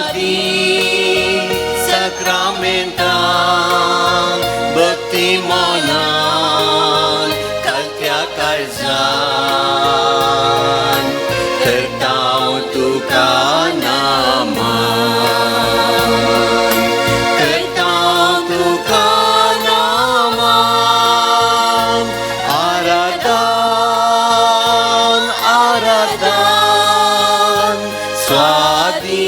स्वादी साक्रामेंता भक्ती मनान कालत्या काळजान करता तुका नमन करता तुका नमन आराधन आराधन स्वादी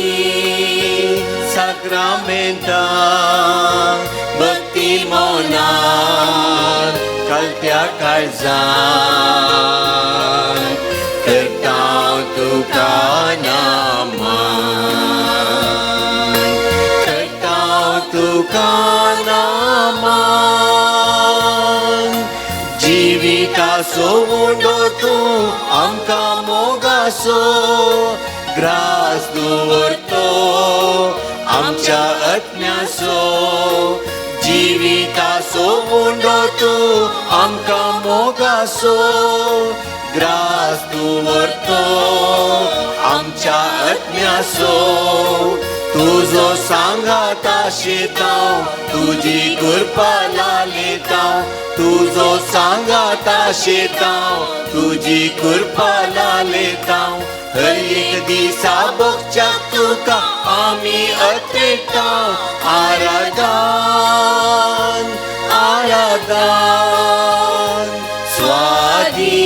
साक्रामेंता भक्ती मनान कालत्या काळजान करता तुका नमन करता तुका नमन जिविताचो उंडो तूं आमकां मोगासो ग्रास दवरतो आमच्या आत्म्याचो जिविताचो उंडो तूं आमकां मोगासो ग्रास दवरतो आमच्या आत्म्याचो तुजो सांगाता शेताव तुजी कृपा लालेताव तुजो सांगाता शेताव तुजी कृपा लालेताव हर एक दिसा भोगच्याक तुका आमी अत्रेता आराधन आराधन स्वादी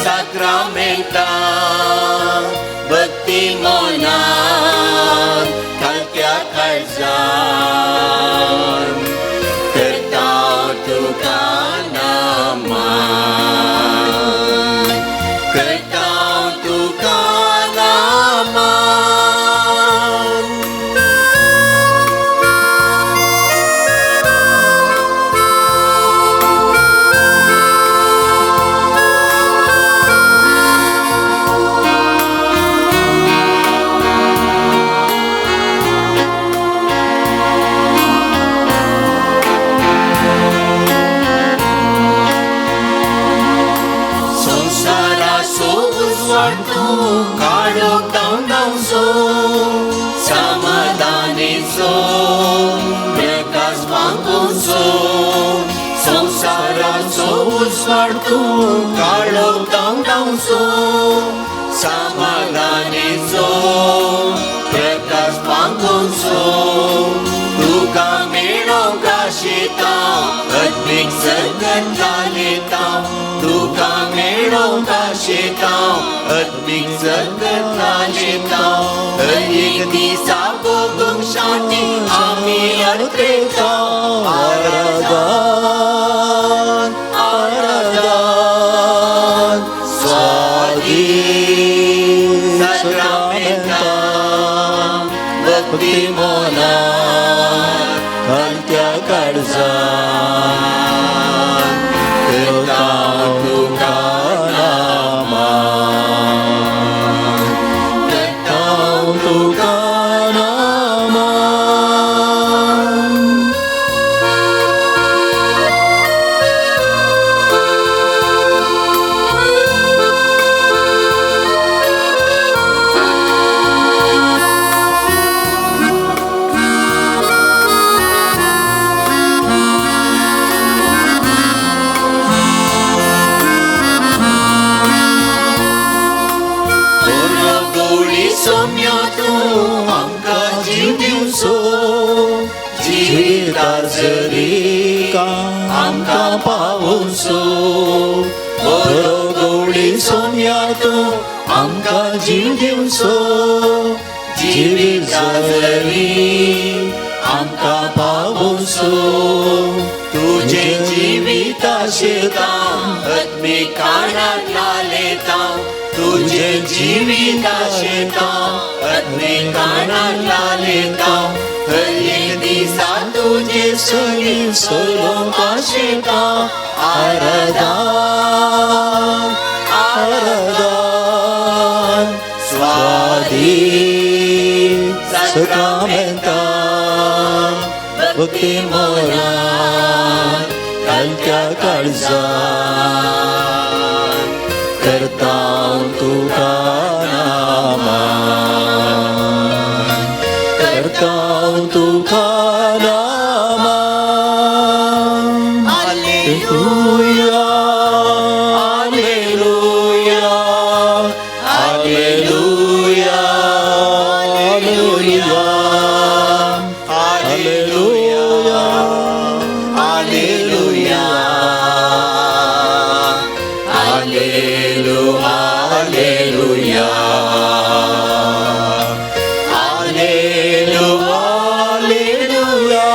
साक्रामेंता भक्ती मनान कालत्या काळजान करता तुका नमन करता तुका नमन. संसाराचो उजवाड तूं काळोख धांवडावचो समाधानेचो प्रकाश फांकोवचो संसाराचो उजवाड तूं काळोख धांवडावचो समाधानेचो प्रकाश फांकोवचो तुका मेळोंक आशेता आत्मीक जगत घालयता तुका मेळोंक आशेता आत्मीक जगत घालयता हर एक दिसा भोगूंक शांती आमी अर्पेता आराधन आराधन स्वादी साक्रामेंता भक्ती मनान कालत्या काळजान करता तुका नमन करता तुका नमन. बरो गवळी सोम्या तूं आमकां जीव दिवचो जिविता जरी आमकां पावोवचो बरो गवळी सोम्या तूं आमकां जीव दिवचो जिविता जरी आमकां पावोवचो तुजे जिविता शेता आत्मीक कानाक लालेता तुजे जिविता शेता आत्मीक कानाक लालेता हर एक दिसा तुजे सगळी सलोंक आशेता आराधन आराधन स्वादी साक्रामेंता भक्ती मनान कालत्या काळजान करता तुका नमन. करता तुका नामा. Alleluia, Alleluia, Alleluia, Alleluia, Alleluia, Alleluia, Alleluia, Alleluia, Alleluia, Alleluia.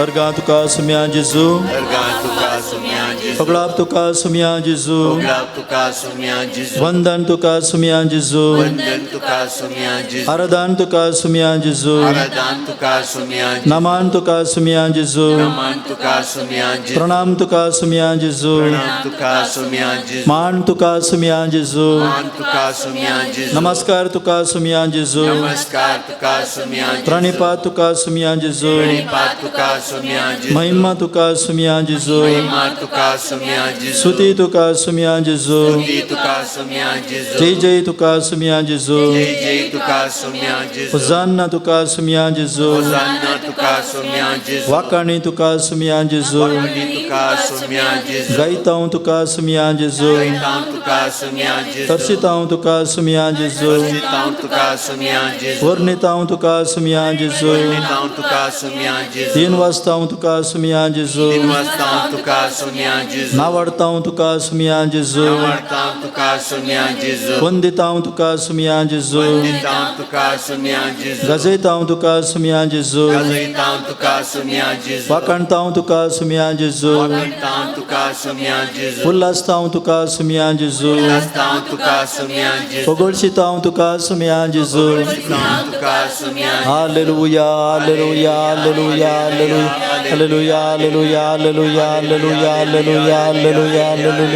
अर्गां तुका सुम्या जेजू, अर्गां तुका सुम्या जेजू, फगळाप तुका सुम्या जेजू, फगळाप तुका सुम्या जेजू, वंदन तुका सुम्या जेजू, वंदन तुका सुम्या जेजू, आराधन तुका सुम्या जेजू, आराधन तुका सुम्या जेजू, नमन तुका सुम्या जेजू, नमन तुका सुम्या जेजू, प्रणाम तुका सुम्या जेजू, प्रणाम तुका सुम्या जेजू, मान तुका सुम्या जेजू, मान तुका सुम्या जेजू, नमस्कार तुका सुम्या जेजू, नमस्कार तुका सुम्या जेजू, प्रणिपात तुका सुम्या जेजू, प्रणिपात तुका सुम्या जेजू, महिमा तुका सुम्या जेजू, महिमा तुका सुम्या जेजू, स्तुती तुका सुम्या जेजू, स्तुती तुका सुम्या जेजू, जय जय तुका सुम्या जेजू, जय जय तुका सुम्या जेजू, होजान्ना तुका सुम्या जेजू, होजान्ना तुका सुम्या जेजू, वाकाणी तुका सुम्या जेजू, वाकाणी तुका सुम्या जेजू, गायतांव तुका सुम्या जेजू, गायतांव तुका सुम्या जेजू, तरसितांव तुका सुम्या जेजू, तरसितांव तुका सुम्या जेजू, वर्णितांव तुका सुम्या जेजू, वर्णितांव तुका सुम्या जेजू, दिनवासतांव तुका सुम्या जेजू, दिनवासतांव तुका सुम्या जेजू, नावाडतांव तुका सुम्या जेजू, नावाडतांव तुका सुम्या जेजू, वंदितांव तुका सुम्या जेजू, वंदितांव तुका सुम्या जेजू, गाजयतांव तुका सुम्या जेजू, गाजयतांव तुका सुम्या जेजू, वाकाणतांव तुका सुम्या जेजू, वाकाणतांव तुका सुम्या जेजू, उल्हासतांव तुका सुम्या जेजू, उल्हासतांव तुका सुम्या जेजू, पगोळशितांव तुका सुम्या जेजू. पगोळशितांव तुका सुम्या. Alleluia, alleluia, alleluia, alleluia, alleluia, alleluia, alleluia, alleluia, alleluia, alleluia, alleluia,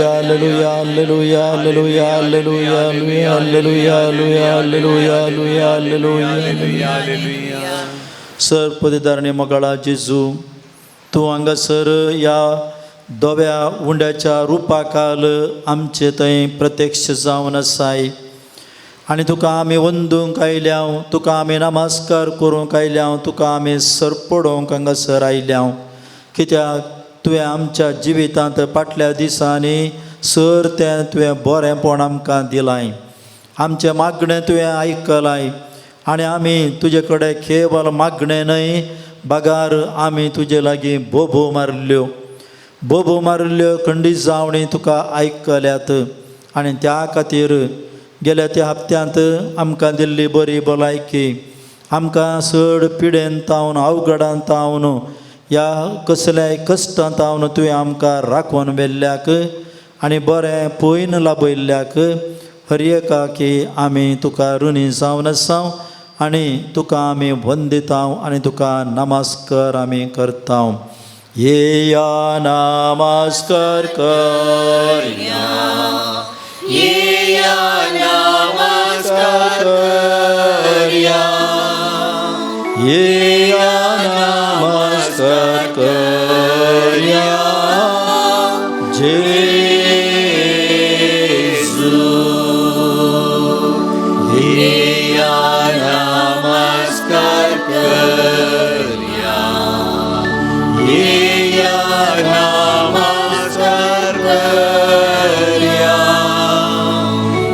alleluia, alleluia, alleluia, alleluia, alleluia, alleluia, alleluia, alleluia, alleluia. Sir पदधारणे मोगाळा जेजू, तूं हांगासर ह्या दोव्या उंड्याच्या रुपाकाल आमचे थंय प्रत्यक्ष जावन आसाय आनी तुका आमी वंदूंक आयल्या, तुका आमी नमस्कार करूंक आयल्या, तुका आमी सरपडोवंक हांगासर आयल्या, कित्याक तुवें आमच्या जिवितांत फाटल्या दिसांनी सर तें तुवें बरेंपण आमकां दिलाय, आमचें मागणें तुवें आयकलाय आनी आमी तुजे कडेन केवल मागणें न्हय बगार आमी तुजे लागीं बोबो मारल्यो, बोबो मारल्यो खंडीत जावणी तुका आयकल्यात आनी त्या खातीर गेल्या त्या हप्त्यांत आमकां दिल्ली बरी भलायकी, आमकां चड पिडेन तावन अवघडान तावन ह्या कसल्याय कश्टान तावन तुवें आमकां राखून व्हेल्ल्याक आनी बरें पयन लाभयल्ल्याक हर एका की आमी तुका ऋणी जावन आसा आनी तुका आमी वंदिता आनी तुका नमस्कार आमी करता. येया नमस्कार करया, येया नमस्कार करया, येया नमस्कार करया जेजू. येया नमस्कार करया, येया नमस्कार करया,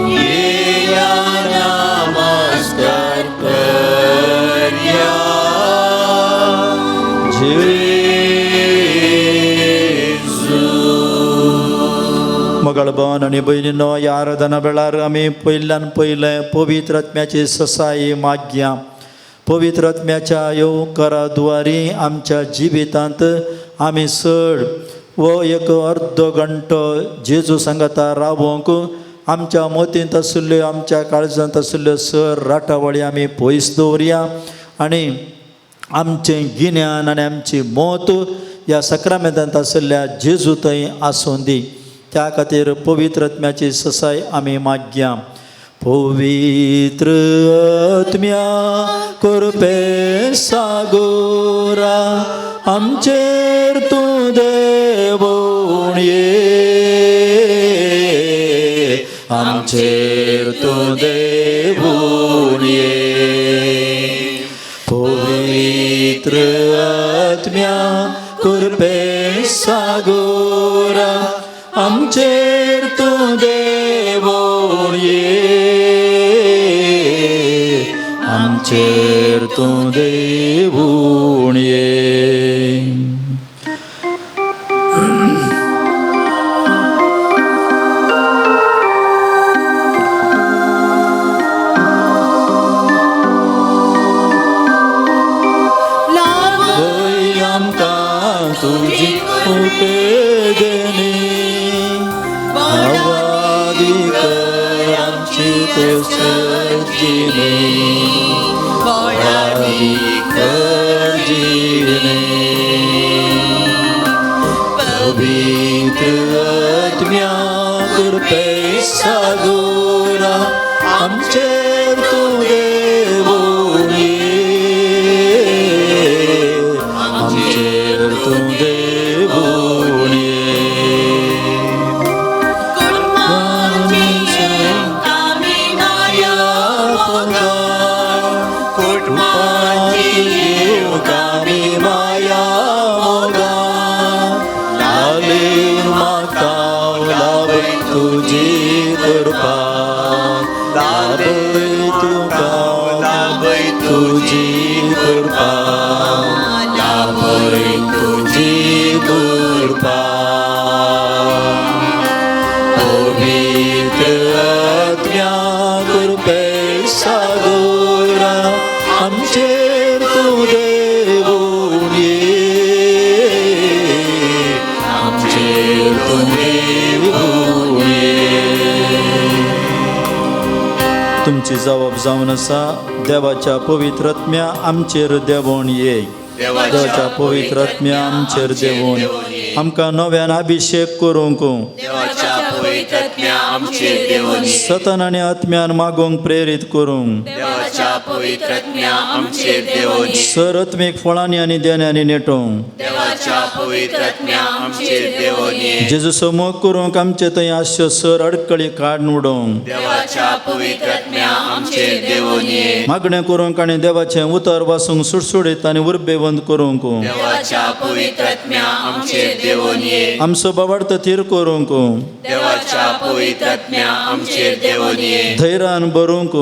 येया नमस्कार करया जेजू. मगळ भवन आनी भयणीनो, ह्या आराधना वेळार आमी पयल्यान पयलें पवित्र आत्म्याची ससाई मागया. पवित्र आत्म्याच्या येवकारा द्वारी आमच्या जिवितांत आमी चड वो एक अर्दो घंटो जेजू सांगाता रावोंक आमच्या मतींत आशिल्ल्यो आमच्या काळजांत आशिल्ल्यो सर राटावळी आमी पयस दवरया आनी आमचें गिन्यान आनी आमची मत ह्या सक्रामेंतांत आशिल्ल्या जेजू थंय आसूं दी. त्या खातीर पवित्र आत्म्याची ससाय आमी मागया. पवित्र आत्म्या कृपे सागोरा आमचेर तूं देवूण ये, आमकां आमचेर तूं देवून ये. पवित्र आत्म्या कृपे सागोरा आमचेर तूं देवून ये, आमचेर तूं देवून ये. आमकां तुजी उपेगणी आवादी कर आमची सजिने, वादी कर जिने. पवित्र आत्म्या कृपे सागोरा आमचेर तूं देवून ये, आमचेर तूं देवून ये. कुटुंबाची येवकामी माया मोगा लालेन मागता लाभय तुजी कृपा, लाभय तुका लाभय तुजी कृपा, लाभय तुजी कृपा. पवित्र आत्म्या कृपे सागोरा आमचेर तूं देवून ये, आमचेर तूं देवून ये. तुमची जबाब जावन आसा देवाच्या पवित्र आत्म्या आमचेर देवून ये, देवाच्या पवित्र आत्म्या आमचेर देवून आमकां नव्यान अभिशेक करूंक, देवाच्या पवित्र आत्म्या आमचेर देवून ये. सतन आनी आत्म्यान मागूंक प्रेरीत करूंक, देवाच्या पवित्र आत्म्या आमचेर देवून ये. सर आत्मीक फळांनी आनी देण्यांनी नेटोवंक, देवाच्या पवित्र आत्म्या आमचेर देवून ये. जेजूचो मोग करूंक आमचे थंय आसच्यो सर अडकळी काडून उडोवंक, देवाच्या पवित्र आत्म्या आमचेर देवून ये. मागणें करूंक आनी देवाचें उतर वाचूंक सुडसुडीत आनी उर्बेवंत करूंक, देवाच्या पवित्र आत्म्या आमचेर देवून ये. आमचो बाबार्थ थीर करूंक, देवाच्या पवित्र आत्म्या आमचेर देवून ये. धैर्यान भरूंक,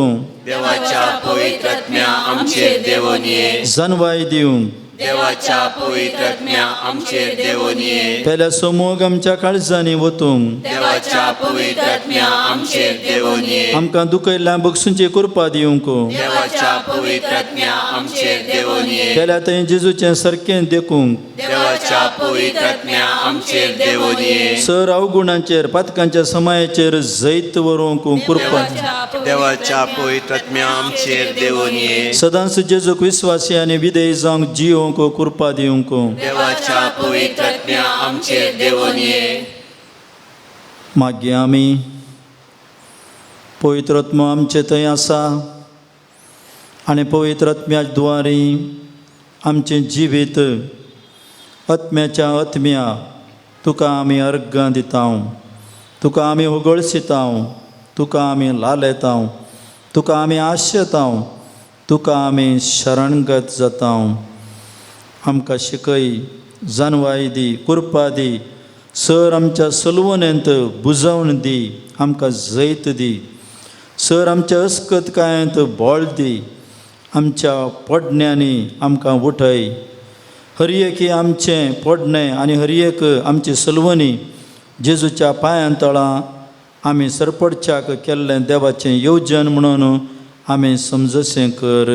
देवाच्या पवित्र आत्म्या आमचेर देवून ये. जानवाय दिवंक, देवाच्या पवित्र आत्म्या आमचेर देवून ये. पेल्याचो मोग आमच्या काळजांनी वतूंक, देवाच्या पवित्र आत्म्या आमचेर देवून ये. आमकां दुखयल्ल्या बक्षूंची कृपा दिवंक, देवाच्या पवित्र आत्म्या आमचेर देवून ये. पेल्या थंय जेजूचें सारकें देखूंक, देवाच्या पवित्र आत्म्या आमचेर देवून ये. सर अवगुणांचेर पातकांच्या समायाचेर जैत व्हरूंक कृपा, देवाच्या पवित्र आत्म्या आमचेर देवून ये. सदांच जेजूक विस्वासी आनी विधेय जावंक जियोंक कृपा दिवंक, देवाच्या पवित्र आत्म्या आमचेर देवून ये. मागीर आमी पवित्र आत्मो आमचे थंय आसा आनी पवित्र आत्म्या द्वारी आमचें जिवीत आत्म्याच्या आत्म्या तुका आमी अर्गां दिता, तुका आमी उगळशिता, तुका आमी लालेता, तुका आमी आशेता, तुका आमी शरणगत जाता. आमकां शिकय, जानवाय दी, कृपा दी, सर आमच्या सलवणेंत बुजवण दी, आमकां जैत दी, सर आमच्या अस्कतकायेंत बळ दी, आमच्या पडण्यांनी आमकां उठय. हर एक आमचें पडणें आनी हर एक आमची सलवणी जेजूच्या पांयां तळां आमी सरपडच्याक केल्लें देवाचें येवजण म्हणून आमी समजशें कर.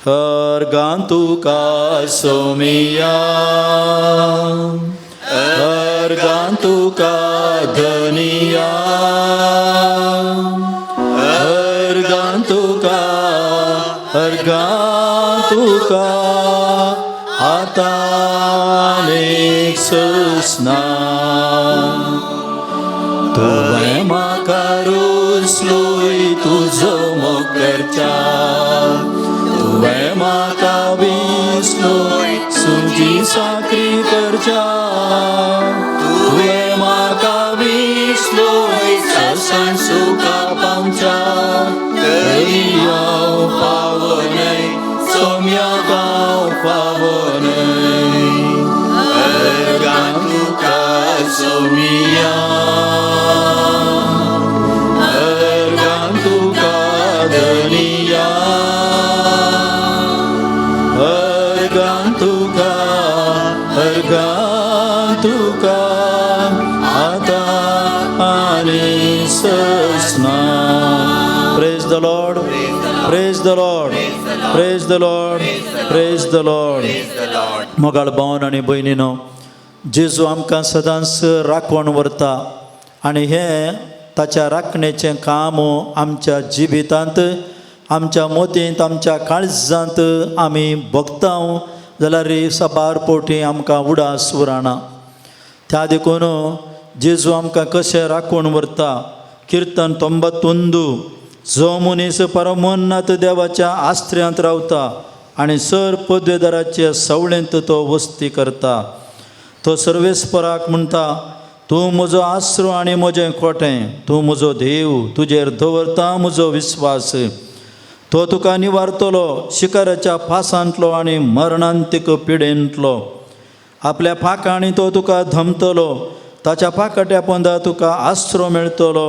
अर्गां तुका सोमिया, अर्गां तुका धनिया, अर्गां तुका, अर्गां तुका आतां एक ससना. तुवें म्हाका रुसलोय तुजो मोग करच्या, तुवें म्हाका विसलोय तुजी साकरी करच्या, तुवें म्हाका विसलोय दुख्खान सुखा पावच्या तरी हांव पावनय सोम्याक हांव पावनय अर्गां तुका सोमिया अर्गां तुका धनिया अर्गां तुका अर्गां तुका आतां आनी ससना. Praise the Lord, praise the Lord, praise the Lord, praise the Lord. मोगाळ भावन आनी भयणीनो, जेजू आमकां सदांच राखण व्हरता आनी हें ताच्या राखणेचें काम आमच्या जिवितांत, आमच्या मोतींत, आमच्या काळजांत आमी भोगता जाल्यार साबार पोटी आमकां उडास उरना. त्या देखून जेजू आमकां कशें राखून व्हरता. किर्तन 91. जो मनीस परमोन्नत देवाच्या आस्त्र्यांत रावता आनी सर पदवेदाराचे सवळेंत तो वस्ती करता, तो सर्वेस्पराक म्हणटा, तूं म्हजो आसरो आनी म्हजें कोटें, तूं म्हजो देव, तुजेर दवरता म्हजो विस्वास. तो तुका निवारतलो शिकाराच्या फासांतलो आनी मरणांतीक पिडेंतलो. आपल्या पाखांनी तो तुका धमतलो, ताच्या पाकाट्या पोंदा तुका आसरो मेळटलो.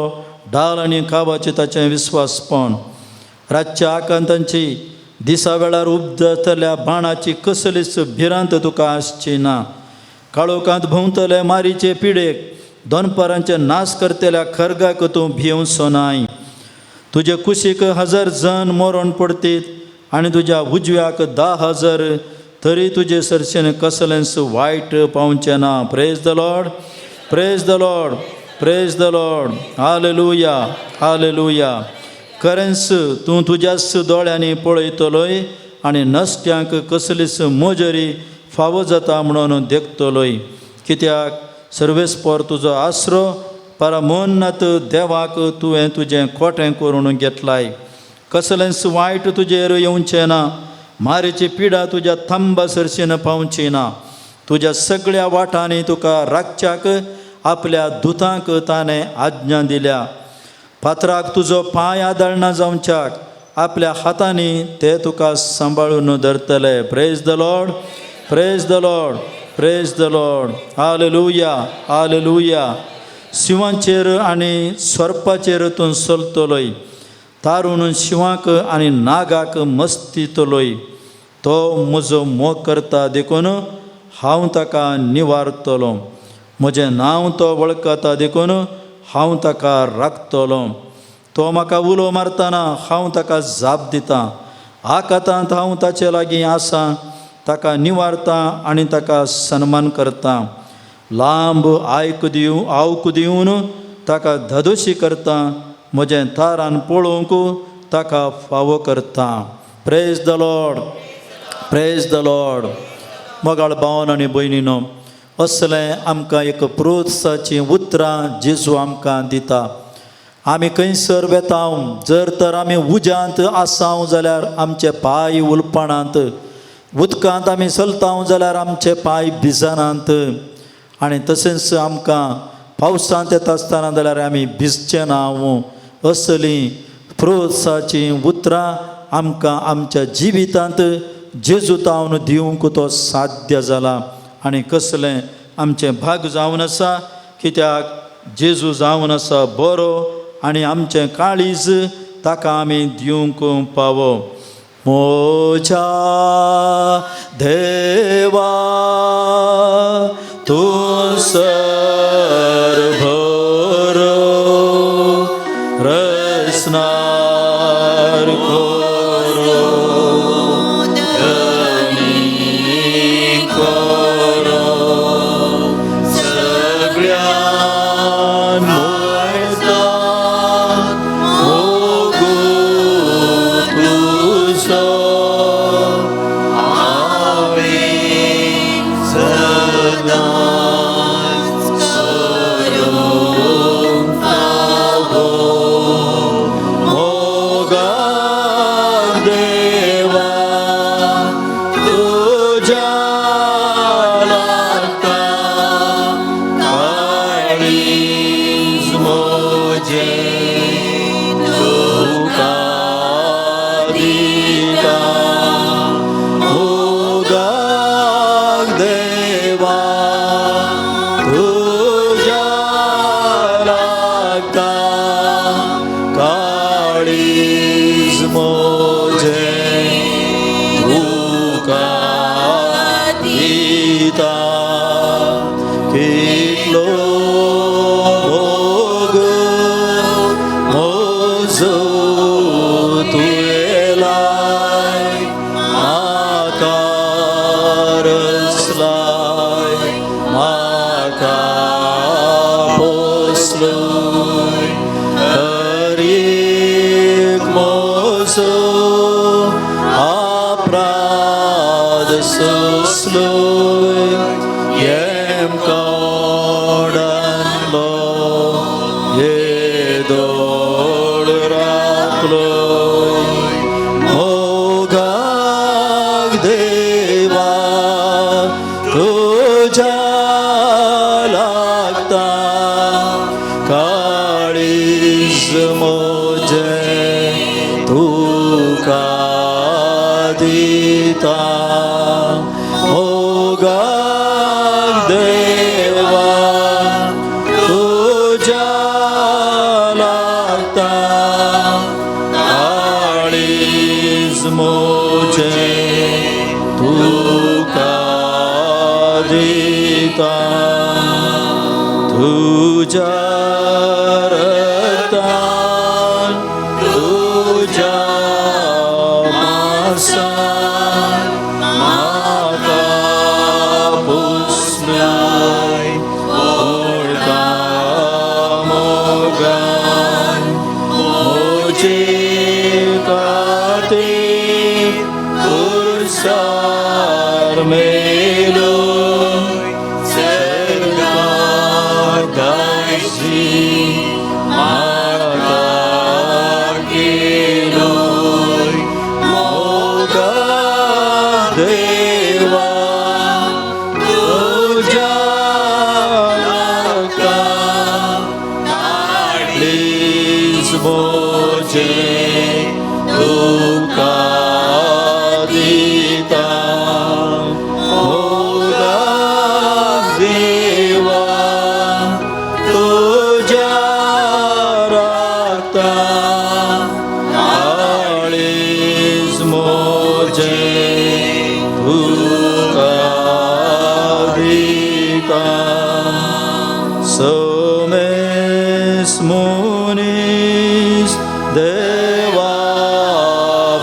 ढाल आनी कावाचें ताचें विस्वासपण. रातच्या आकांतांची, दिसा वेळार उपजतल्या बाणाची कसलीच भिरांत तुका आसची ना. काळोखांत भोंवतले मारीचे पिडेक, दनपारांचे नाश करतल्या खर्गाक तूं भिवचो नाय. तुजे कुशीक 1000 जण मरण पडतीत आनी तुज्या उजव्याक 10,000, तरी तुजे सरशेन कसलेंच वायट पावचें ना. Praise the Lord, praise the Lord, praise the Lord. Hallelujah, hallelujah. खरेंच तूं तुज्याच दोळ्यांनी पळयतलोय आनी नश्ट्यांक कसलीच मजरी फावो जाता म्हणून देखतलोय. कित्याक सर्वेस्पर तुजो आसरो, परमोन्नत देवाक तुवें तुजें कोटें करून घेतलाय. कसलेंच वायट तुजेर येवचें ना, मारीची पिडा तुज्या थांबा सरशीन पावची ना. तुज्या सगळ्या वाटांनी तुका राखच्याक आपल्या दुतांक ताणें आज्ञा दिल्या. फातराक तुजो पांय आदळना जावच्याक आपल्या हातांनी ते तुका सांबाळून धरतले. Praise the Lord, praise the Lord, praise the Lord. Hallelujah, hallelujah. शिंवाचेर आनी सोरपाचेर तूं चलतलोय, तारून शिंवाक आनी नागाक मस्तितलोय. तो म्हजो मोग करता देखून हांव ताका निवारतलो, म्हजें नांव तो वळखता देखून हांव ताका राखतलो. तो म्हाका उलो मारतना हांव ताका जाप दितां, आकातांत हांव ताचे लागीं आसा, ताका निवारता आनी ताका सन्मान करता. लांब आयक दिवं आवक दिवन ताका धदोशी करता, म्हजें तारान पळोवंक ताका फावो करता. Praise the Lord, praise the Lord. मोगाळ भावन आनी भयणीनो, असलें आमकां एक प्रोत्साहाचीं उतरां जेजू आमकां दिता. आमी खंयसर वेता, जर तर आमी उज्यांत आसाव जाल्यार आमचे पांय उलपणांत, उदकांत आमी चलता जाल्यार आमचे पांय भिजनात, आनी तशेंच आमकां पावसांत येता आसतना जाल्यार आमी भिजचे ना. असलीं प्रोत्साहाचीं उतरां आमकां आमच्या जिवितांत जेजू तावन दिवंक तो साध्य जाला. आनी कसलें आमचें भाग जावन आसा, कित्याक जेजू जावन आसा बरो आनी आमचें काळीज ताका आमी दिवंक पावो. मोजा देवा, तूं सरभरो, रसनार कोरो, धनी कोरो, सगळ्यान मोयता मोगू तुजो हांवें सदांच करूंक फावो मोगाक देव. तुवें लाय म्हाका रचलाय म्हाका पोसलोय हर एक म्हजो अपराध सोंसलोय येमकोंडांतलो येदोळ राखलोय मोगाक देवा तुज्या लागता काळीज म्हजें तुका दिता मोगाक देवा तुज्या लागता काळीज म्हजें तुका दिता तुज्या रक्तान तुज्या मांसान म्हाका पुसलाय व्हडा मोगान म्हजे खातीर खुर्सार मेलो सर्गाक दायजी म्हाका केलोय मोगाक देवा तुज्या लागता काळीज म्हजें तुका दिता मोगाक देवा तुज्या रक्ता काळीज म्हजें तुका दिता समेस्त मनीस देवा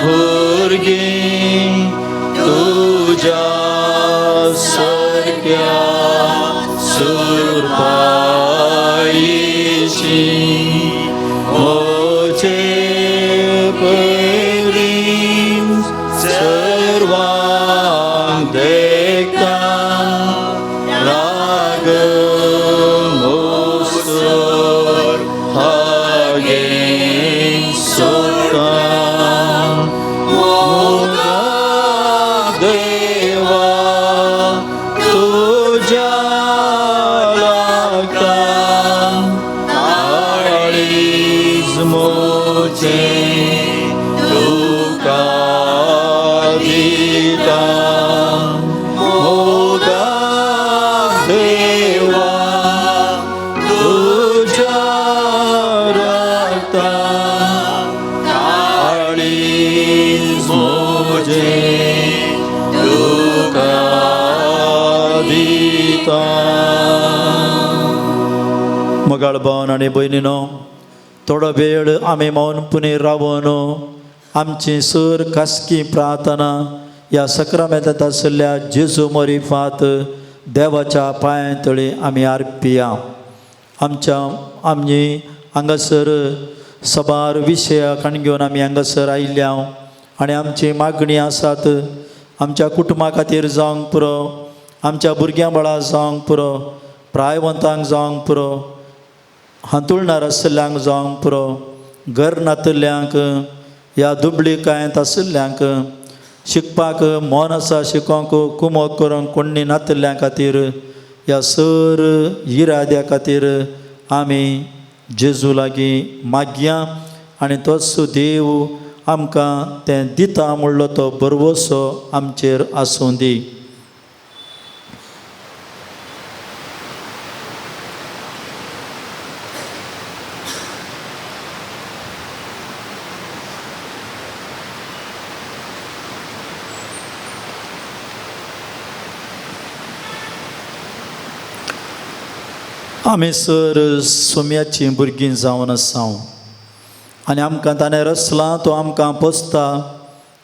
भुरगीं तुज्या सारक्या सुरपायेचीं म्हजे परीं सर्वांक देखता राग मोसर हागेन सोडटा मोगाक देवा तुज्या लागता काळीज म्हजें तुका दिता मोगाक देवा तुज्या रक्ता काळीज म्हजें तुका दिता. मोगाळ भावांनो आनी भयणीनो, थोडो वेळ आमी मौन पुनी रावन आमची सर खासगी प्रार्थना ह्या सक्रामेंतांत आशिल्ल्या जेजू मरिफात देवाच्या पांयां तळी आमी आर्पिया. आमच्या आमी हांगासर सबार विशयाक घेवन आमी हांगासर आयिल्ल्या आनी आमची मागणी आसात. आमच्या कुटुंबा खातीर जावंक पुरो, आमच्या भुरग्यां बाळां जावंक पुरो, प्रायवंतांक जावंक पुरो, हांतुळणार आशिल्ल्यांक जावंक पुरो, घर नातिल्ल्यांक, ह्या दुबळीकायेंत आशिल्ल्यांक, शिकपाक मन आसा शिकोंक कुमोक करूंक कोण्णी नातिल्ल्यां खातीर, ह्या सर इराद्या खातीर आमी जेजू लागीं मागया आनी तोच देव आमकां तें दिता म्हणलो तो भरवसो आमचेर आसूं दी. आमी सर सोम्याचीं भुरगीं जावन आसा. आनी आमकां ताणें रचलां, तो आमकां पोसता.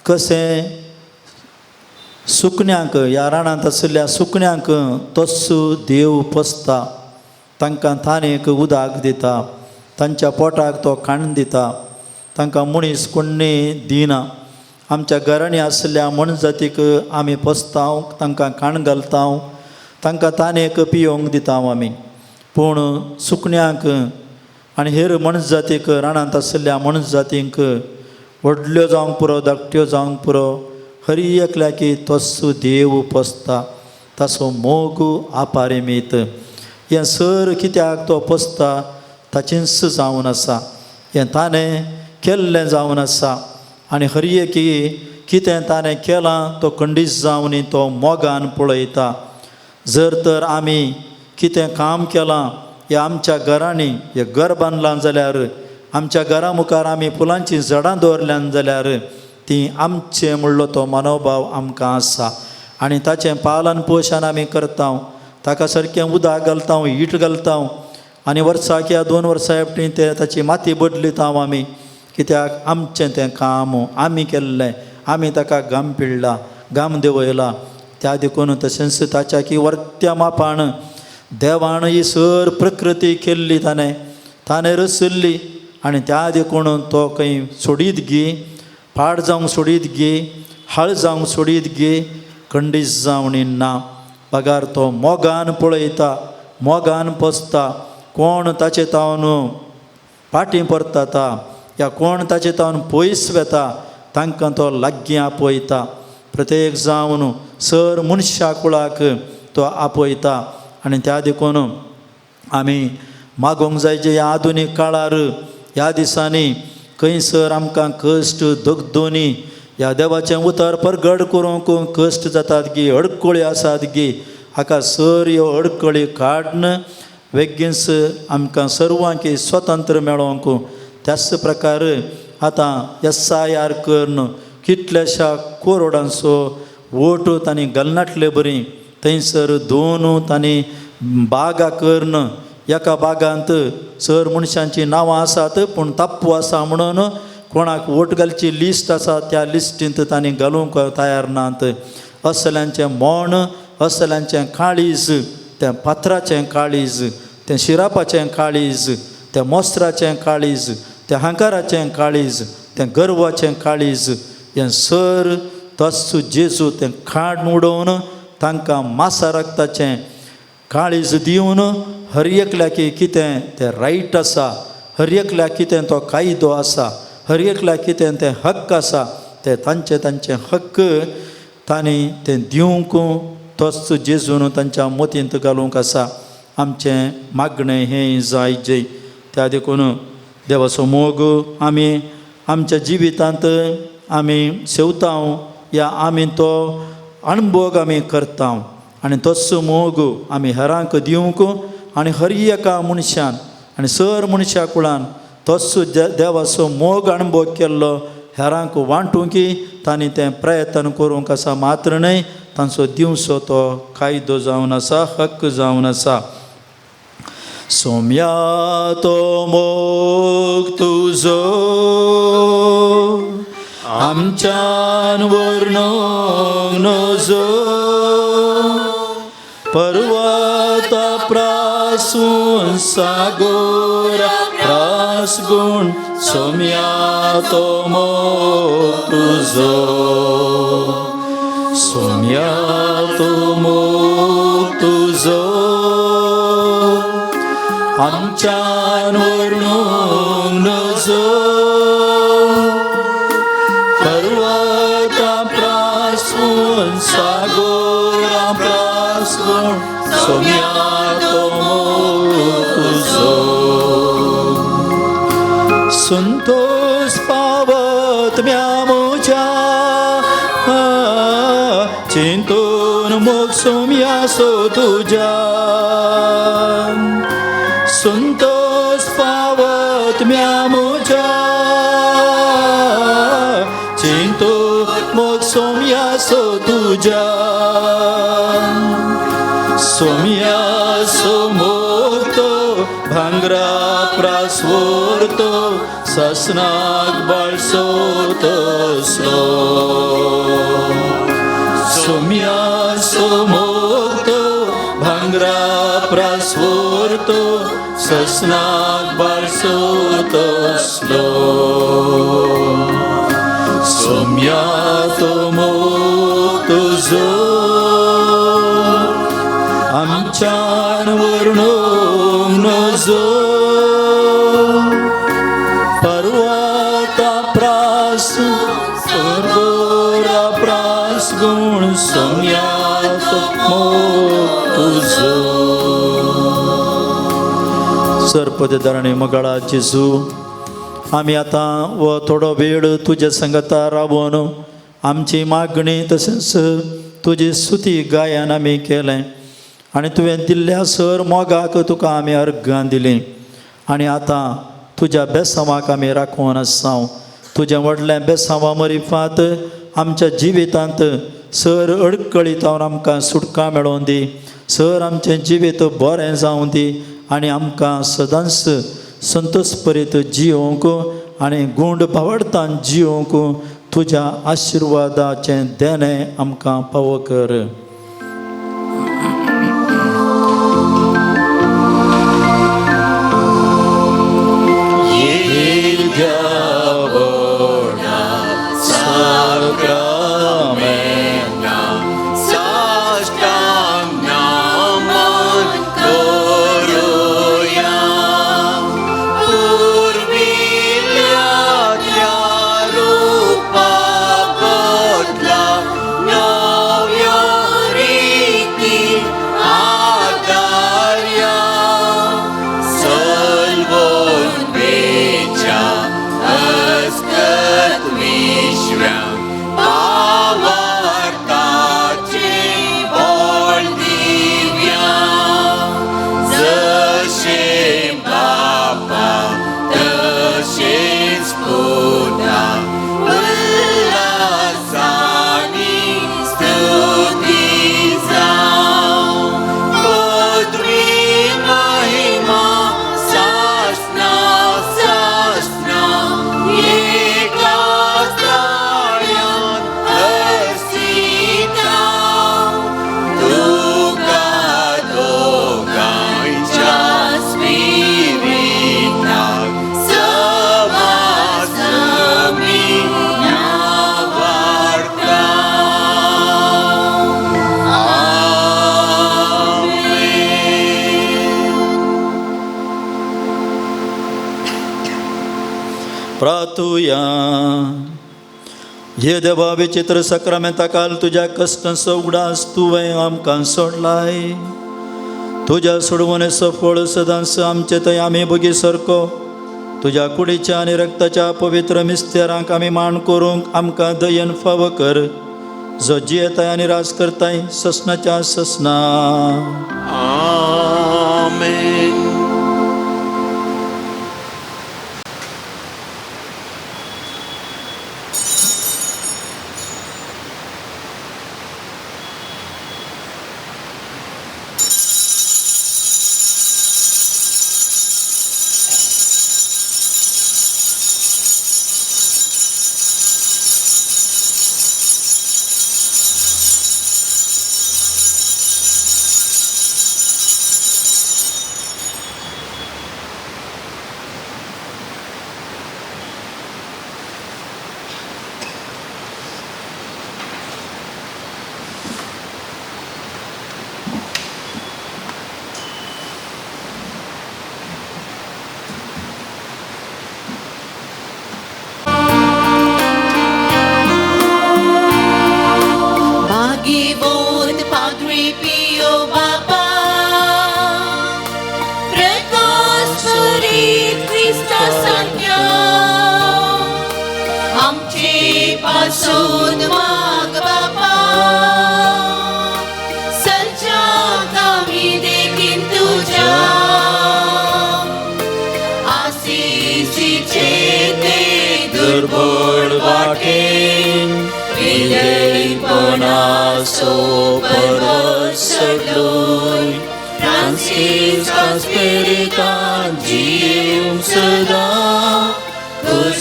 कशें सुकण्यांक, ह्या रानांत आशिल्ल्या सुकण्यांक तोच देव पोसता. तांकां ताणेक उदक दिता, तांच्या पोटाक तो खाण दिता. तांकां मनीस कोण्णी दिना. आमच्या घरांनी आशिल्ल्या मनजातीक आमी पोसता, तांकां खाण घालता, तांकां ताणेक पियोंक दिता आमी. पूण सुकण्यांक आनी हेर मनीसजातीक, रानांत आशिल्ल्या मनीसजातींक व्हडल्यो जावंक पुरो, धाकट्यो जावंक पुरो, हरी एकल्याकी तोच देव पोसता. ताचो मोग आपारेमीत. हें सर कित्याक तो पोसता ताचेंच जावन आसा, हें ताणें केल्लें जावन आसा. आनी हर एकी कितें ताणें केलां तो खंडीत जावन तो मोगान पळयता. जर तर आमी कितें काम केलां ह्या आमच्या घरांनी, हें घर बांदलां जाल्यार, आमच्या घरा मुखार आमी फुलांचीं झाडां दवरल्यान जाल्यार, ती आमचें म्हणलो तो मनोभाव आमकां आसा. आनी ताचें पालन पोशण आमी करता, ताका सारकें उदक घालता, हीट घालता आनी वर्साक या 2 वर्सां एकटी तें ताची माती बदलिता आमी. कित्याक आमचें तें काम आमी केल्लें, आमी ताका घाम पिळ्ळा, घाम देंवयला. त्या देखून तशेंच ताच्या की वर्त्या मापान देवान ही सर प्रकृती केल्ली, ताणें ताणें रचिल्ली. आनी त्या देखून तो खंय सोडीत गी, पाड जावंक सोडीत गी, हाळ जावंक सोडीत गी, खंडीत जावन ना. बगार तो मोगान पळयता, मोगान पोसता. कोण ताचे तावन फाटीं परतता या कोण ताचे तावन पयस वेता तांकां तो लागीं आपयता. प्रत्येक जावन सर मनशा कुळाक तो आपयता. आनी त्या देखून आमी मागोंक जाय जे ह्या आधुनीक काळार, ह्या दिसांनी खंयसर आमकां कश्ट दगदोनी, ह्या देवाचें उतर परगट करूंक कश्ट जातात गी, अडकळी आसात गी, हाका सर ह्यो अडकळी काडून बेगीनच आमकां सर्वांक स्वतंत्र मेळोंक. त्याच प्रकार आतां SIR करून कितल्याशा कोरोडांचो वोट तांणी घालनाटले बरी, थंयसर 2 तांणी बागा करून एका बागांत सर मनशांचीं नांवां आसात पूण ताप्पू आसा म्हणून कोणाक वोट घालची लिस्ट आसा त्या लिस्टींत तांणी घालूंक तयार नात. असल्यांचें मोण, असल्यांचें काळीज, तें पात्राचें काळीज, तें शिरापाचें काळीज, तें मोस्त्राचें काळीज, तें हांकाराचें काळीज, तें गर्वाचें काळीज, हें सर तस्सू जेजू तें खाड उडोवन तांकां मासा रक्ताचें काळीज दिवन हर एकल्याक कितें तें रायट आसा, हर एकल्याक कितें तो कायदो आसा, हर एकल्याक कितें तें हक्क आसा, ते तांचे तांचे हक्क तांणी तें दिवंक तोच जेजून तांच्या मतींत घालूंक आसा. आमचें मागणें हें जाय जय. त्या देखून देवाचो मोग आमी आमच्या जिवितांत आमी सेवता या आमी तो अणभोग आमी करता आनी तोच मोग आमी हेरांक दिवंक आनी हर एका मनशान आनी सर मनशा कुळान तोच देवाचो मोग अणभोग केल्लो हेरांक वांटूंक तांणी तें प्रयत्न करूंक आसा मात्र न्हय, तांचो दिवचो तो कायदो जावन आसा, हक्क जावन आसा. सोम्या तो मोग तुजो आमच्यान वर्णूंक नजो, पर्वता प्रासून सागोरा प्रास गुण सोम्या तो मोग तुजो, सोम्या तो मोग तुजो आमच्यान वर्णूंक नजो, पर्वता प्रासून सागोरा प्रास गुण सोम्या तो मोग तुजो. संतोष पावत म्या म्हज्या चिंतून मोग सोम्या सो तुज्या, संतोष पावत म्या म्हज्या चिंतून मोग सोम्या सो तुज्या, सोम्या सो मोग तो भांगरा प्रासवरतो ससनाक बाळसो तसलो सोम्याचो मोग तो भांगरा प्रासवोर तो ससनाक बाळसो तसलो सोम्याचो मोग तुजो आमच्यान वर्णूंक नजो पर्वता प्रास परगोरा प्रास गुण सोम्याचो मोग तुजो. सरपदेदारांनी मगाळा जेजू, आमी आतां हो थोडो वेळ तुज्या संगता रावन आमची मागणी तशेंच तुजी स्तुती गायन आमी केलें आनी तुवें दिल्ल्या सर मोगाक तुका आमी अर्घां दिलीं आनी आतां तुज्या बेसांवाक आमी राखून आसाव. तुजें व्हडलें बेसांवा मरिफात आमच्या जिवितांत सर अडकळीत आमकां सुटका मेळोवन दी. सर आमचें जिवीत बरें जावं दी आनी आमकां सदांच संतोषपरीत जियोवंक आनी गूंड भावडतान जियोवंक तुज्या आशिर्वादाचें देणें आमकां पावो कर. प्रातुया हे देवा विचित्र सक्रामेंता काल तुज्या कश्टांचो उगडास तुवें आमकां सोडलाय. तुज्या सोडवणेचो फळ सदांच आमचे थंय आमी बगी सरको. तुज्या कुडीच्या आनी रक्ताच्या पवित्र मिस्तेरांक आमी मान करूंक आमकां दयन फावो कर, जो जियेताय आनी राज करताय ससनाच्या ससना. आमेन.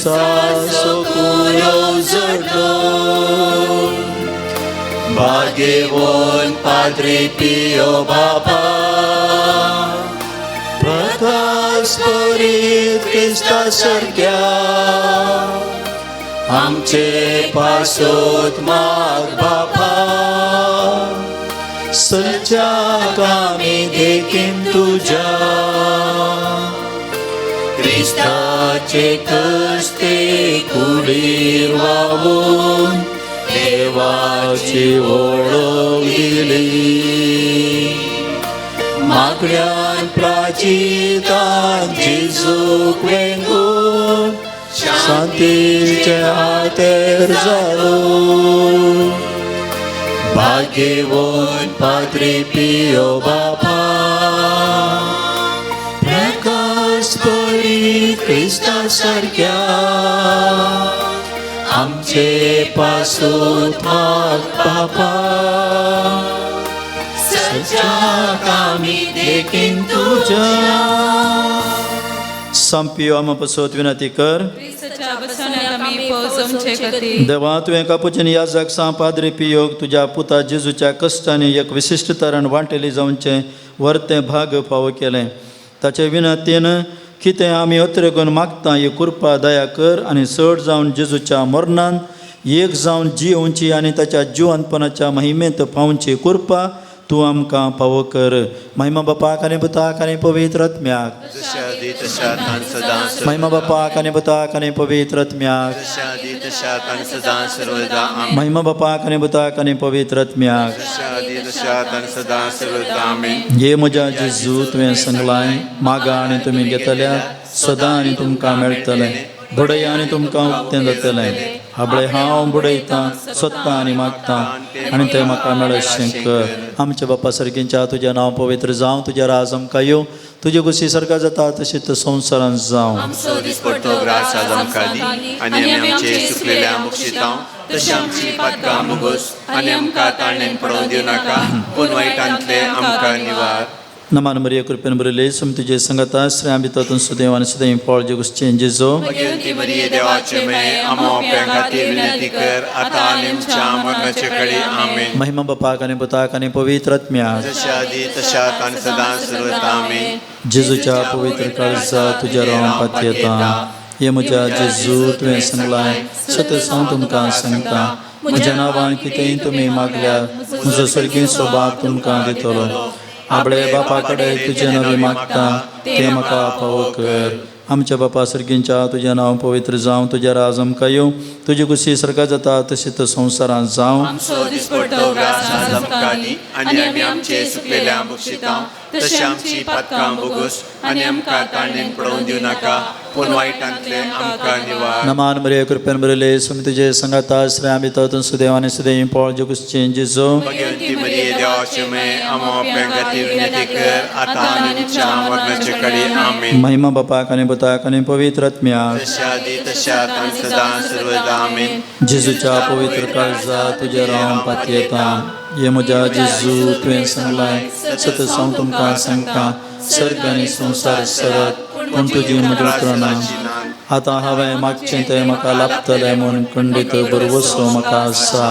खुर्साचो कुरो जडलो. भाग्यवान पाद्रे पियो बाबा, प्रकाश परीत क्रिस्ता सारक्या आमचे पासत माग बाबा. सलच्या कामी देखीन तुज्या. क्रिस्ताचे कस्ते कुडीर वावून देवाची ओळख दिली. मागण्यान प्राचितान जेजूक वेंगून शांतीचे आतेर जालो. भाग्यवान पाद्रे पियो बाबा, प्रकाश परी क्रिस्ता सारक्या आमचे पासत माग बाबा. सज्जाक आमी देखीन तुज्या. संपियो आमा पसत विनंती कर. क्रिस्ताच्या बसण्याक आमी पोहोचोवचे खातीर. देवा, तुवें कापूचन याजक सां पाद्री पियोग तुज्या पुता जेजूच्या कश्टांनी एक विशिश्ट तरान वांटेली जावचें वर्तें भाग फावो केलें. ताचे विनंतीन कितें आमी अत्रेगून मागता ही कृपा दया कर आनी चड जावन जेजूच्या मरणान एक जावन जियोवची आनी ताच्या जिवनपणाच्या महिमेंत पावची कृपा तूं आमकां फावो कर. महिमा बापाक आनी पुताक आनी पवित्र आत्म्याक. जशा आदी तशा आतां सदां सर्वदा. महिमा बापाक आनी पुताक आनी पवित्र आत्म्याक. जशा आदी तशा आतां सदां सर्वदा. आमेन. महिमा बापाक आनी पुताक आनी पवित्र आत्म्याक. जशा आदी तशा आतां सदां सर्वदा. आमेन. हे म्हज्या जेजू, तुवें सांगलाय, मागा आनी तुमी घेतल्या, सदां आनी तुमकां मेळटलें, बडया आनी तुमकां उक्तें जातलें. हाबळे हांव बुडयतां, सोदतां आनी मागतां आनी तें म्हाका मेळशें कर. आमच्या बापा सारकींच्या, तुजें नांव पवित्र जावं, तुजें राज आमकां येवं, तुजी खुशी सारका जाता तशीच संवसारांत जावं. आमचो दिसपट्टो ग्रास आज आमकां दी आनी आमी आमचे चुकलेल्या बक्षितां तशी आमची पातकां मुगोस आनी आमकां ताणें पडोवन दिवं नाका, पूण वायटांतले आमकां निवार. नमान मरिया, कृपेन भरिल्ले, सम तुजे संगता, श्रेया भितर सुदैव आनी सदैव फळ जेगुसचें जेजो. भगवंती मरिये, देवाचे मे आमो आपल्या खातीर विनंती कर, आतां आनी आमच्या मरणाचे कडे. आमेन. महिमा बापाक आनी पुताक आनी पवित्र आत्म्याक. जशा आदी तशा आतां आनी सदां सर्वदा. आमेन. जेजूच्या पवित्र काळजा तुज्या राव पातयेता. हे म्हज्या जेजू, तुवें सांगलाय, सत हांव तुमकां सांगता, म्हज्या नांवान कितेंय तुमी मागल्यार म्हजो स्वर्गीय स्वभाव तुमकां दितलो. आपले बापा कडेन तुजें नवें मागता तें म्हाका फावो कर. आमच्या बापा सर्गींच्या, तुजें नांव पवित्र जावं, तुजें राज आमकां येवं, तुजी खुशी सारका जाता तशीच संवसारांत जावं. आमचो दिसपट्टो ग्रास आज आमकां दी आनी आमी आमचे चुकलेल्या बक्षितां तशी आमची पातकां बोगोस आनी आमकां ताणें पडोवन दिवं नाका, पूण वायटांतले आमकां निवार. नमान मरिया, कृपेन भरिल्ले, स्वामी तुजे संगाता, श्रेया भितर सुदैव आनी सदैव फळ जेगुसचें जेजू. भगवंती मरिये, देवाचे मे आमो आपल्या खातीर विनंती कर, आतां आनी आमच्या मरणाचे कडे. आमेन. महिमा बापाक आनी पुताक आनी पवित्र आत्म्याक. जशा आदी तशा आतां आनी सदां सर्वदा. आमेन. जेजूच्या पवित्र काळजा तुज्या राव पातयेता. हे म्हज्या जेजू, तुवें सांगलाय, सत हांव तुमकां सांगता, सर्ग आनी संवसार सरत पूण तुजी म्हज्या उतरां ना. आतां हांवें मागचें तें म्हाका लाभतलें म्हूण खंडीत भरवसो म्हाका आसा.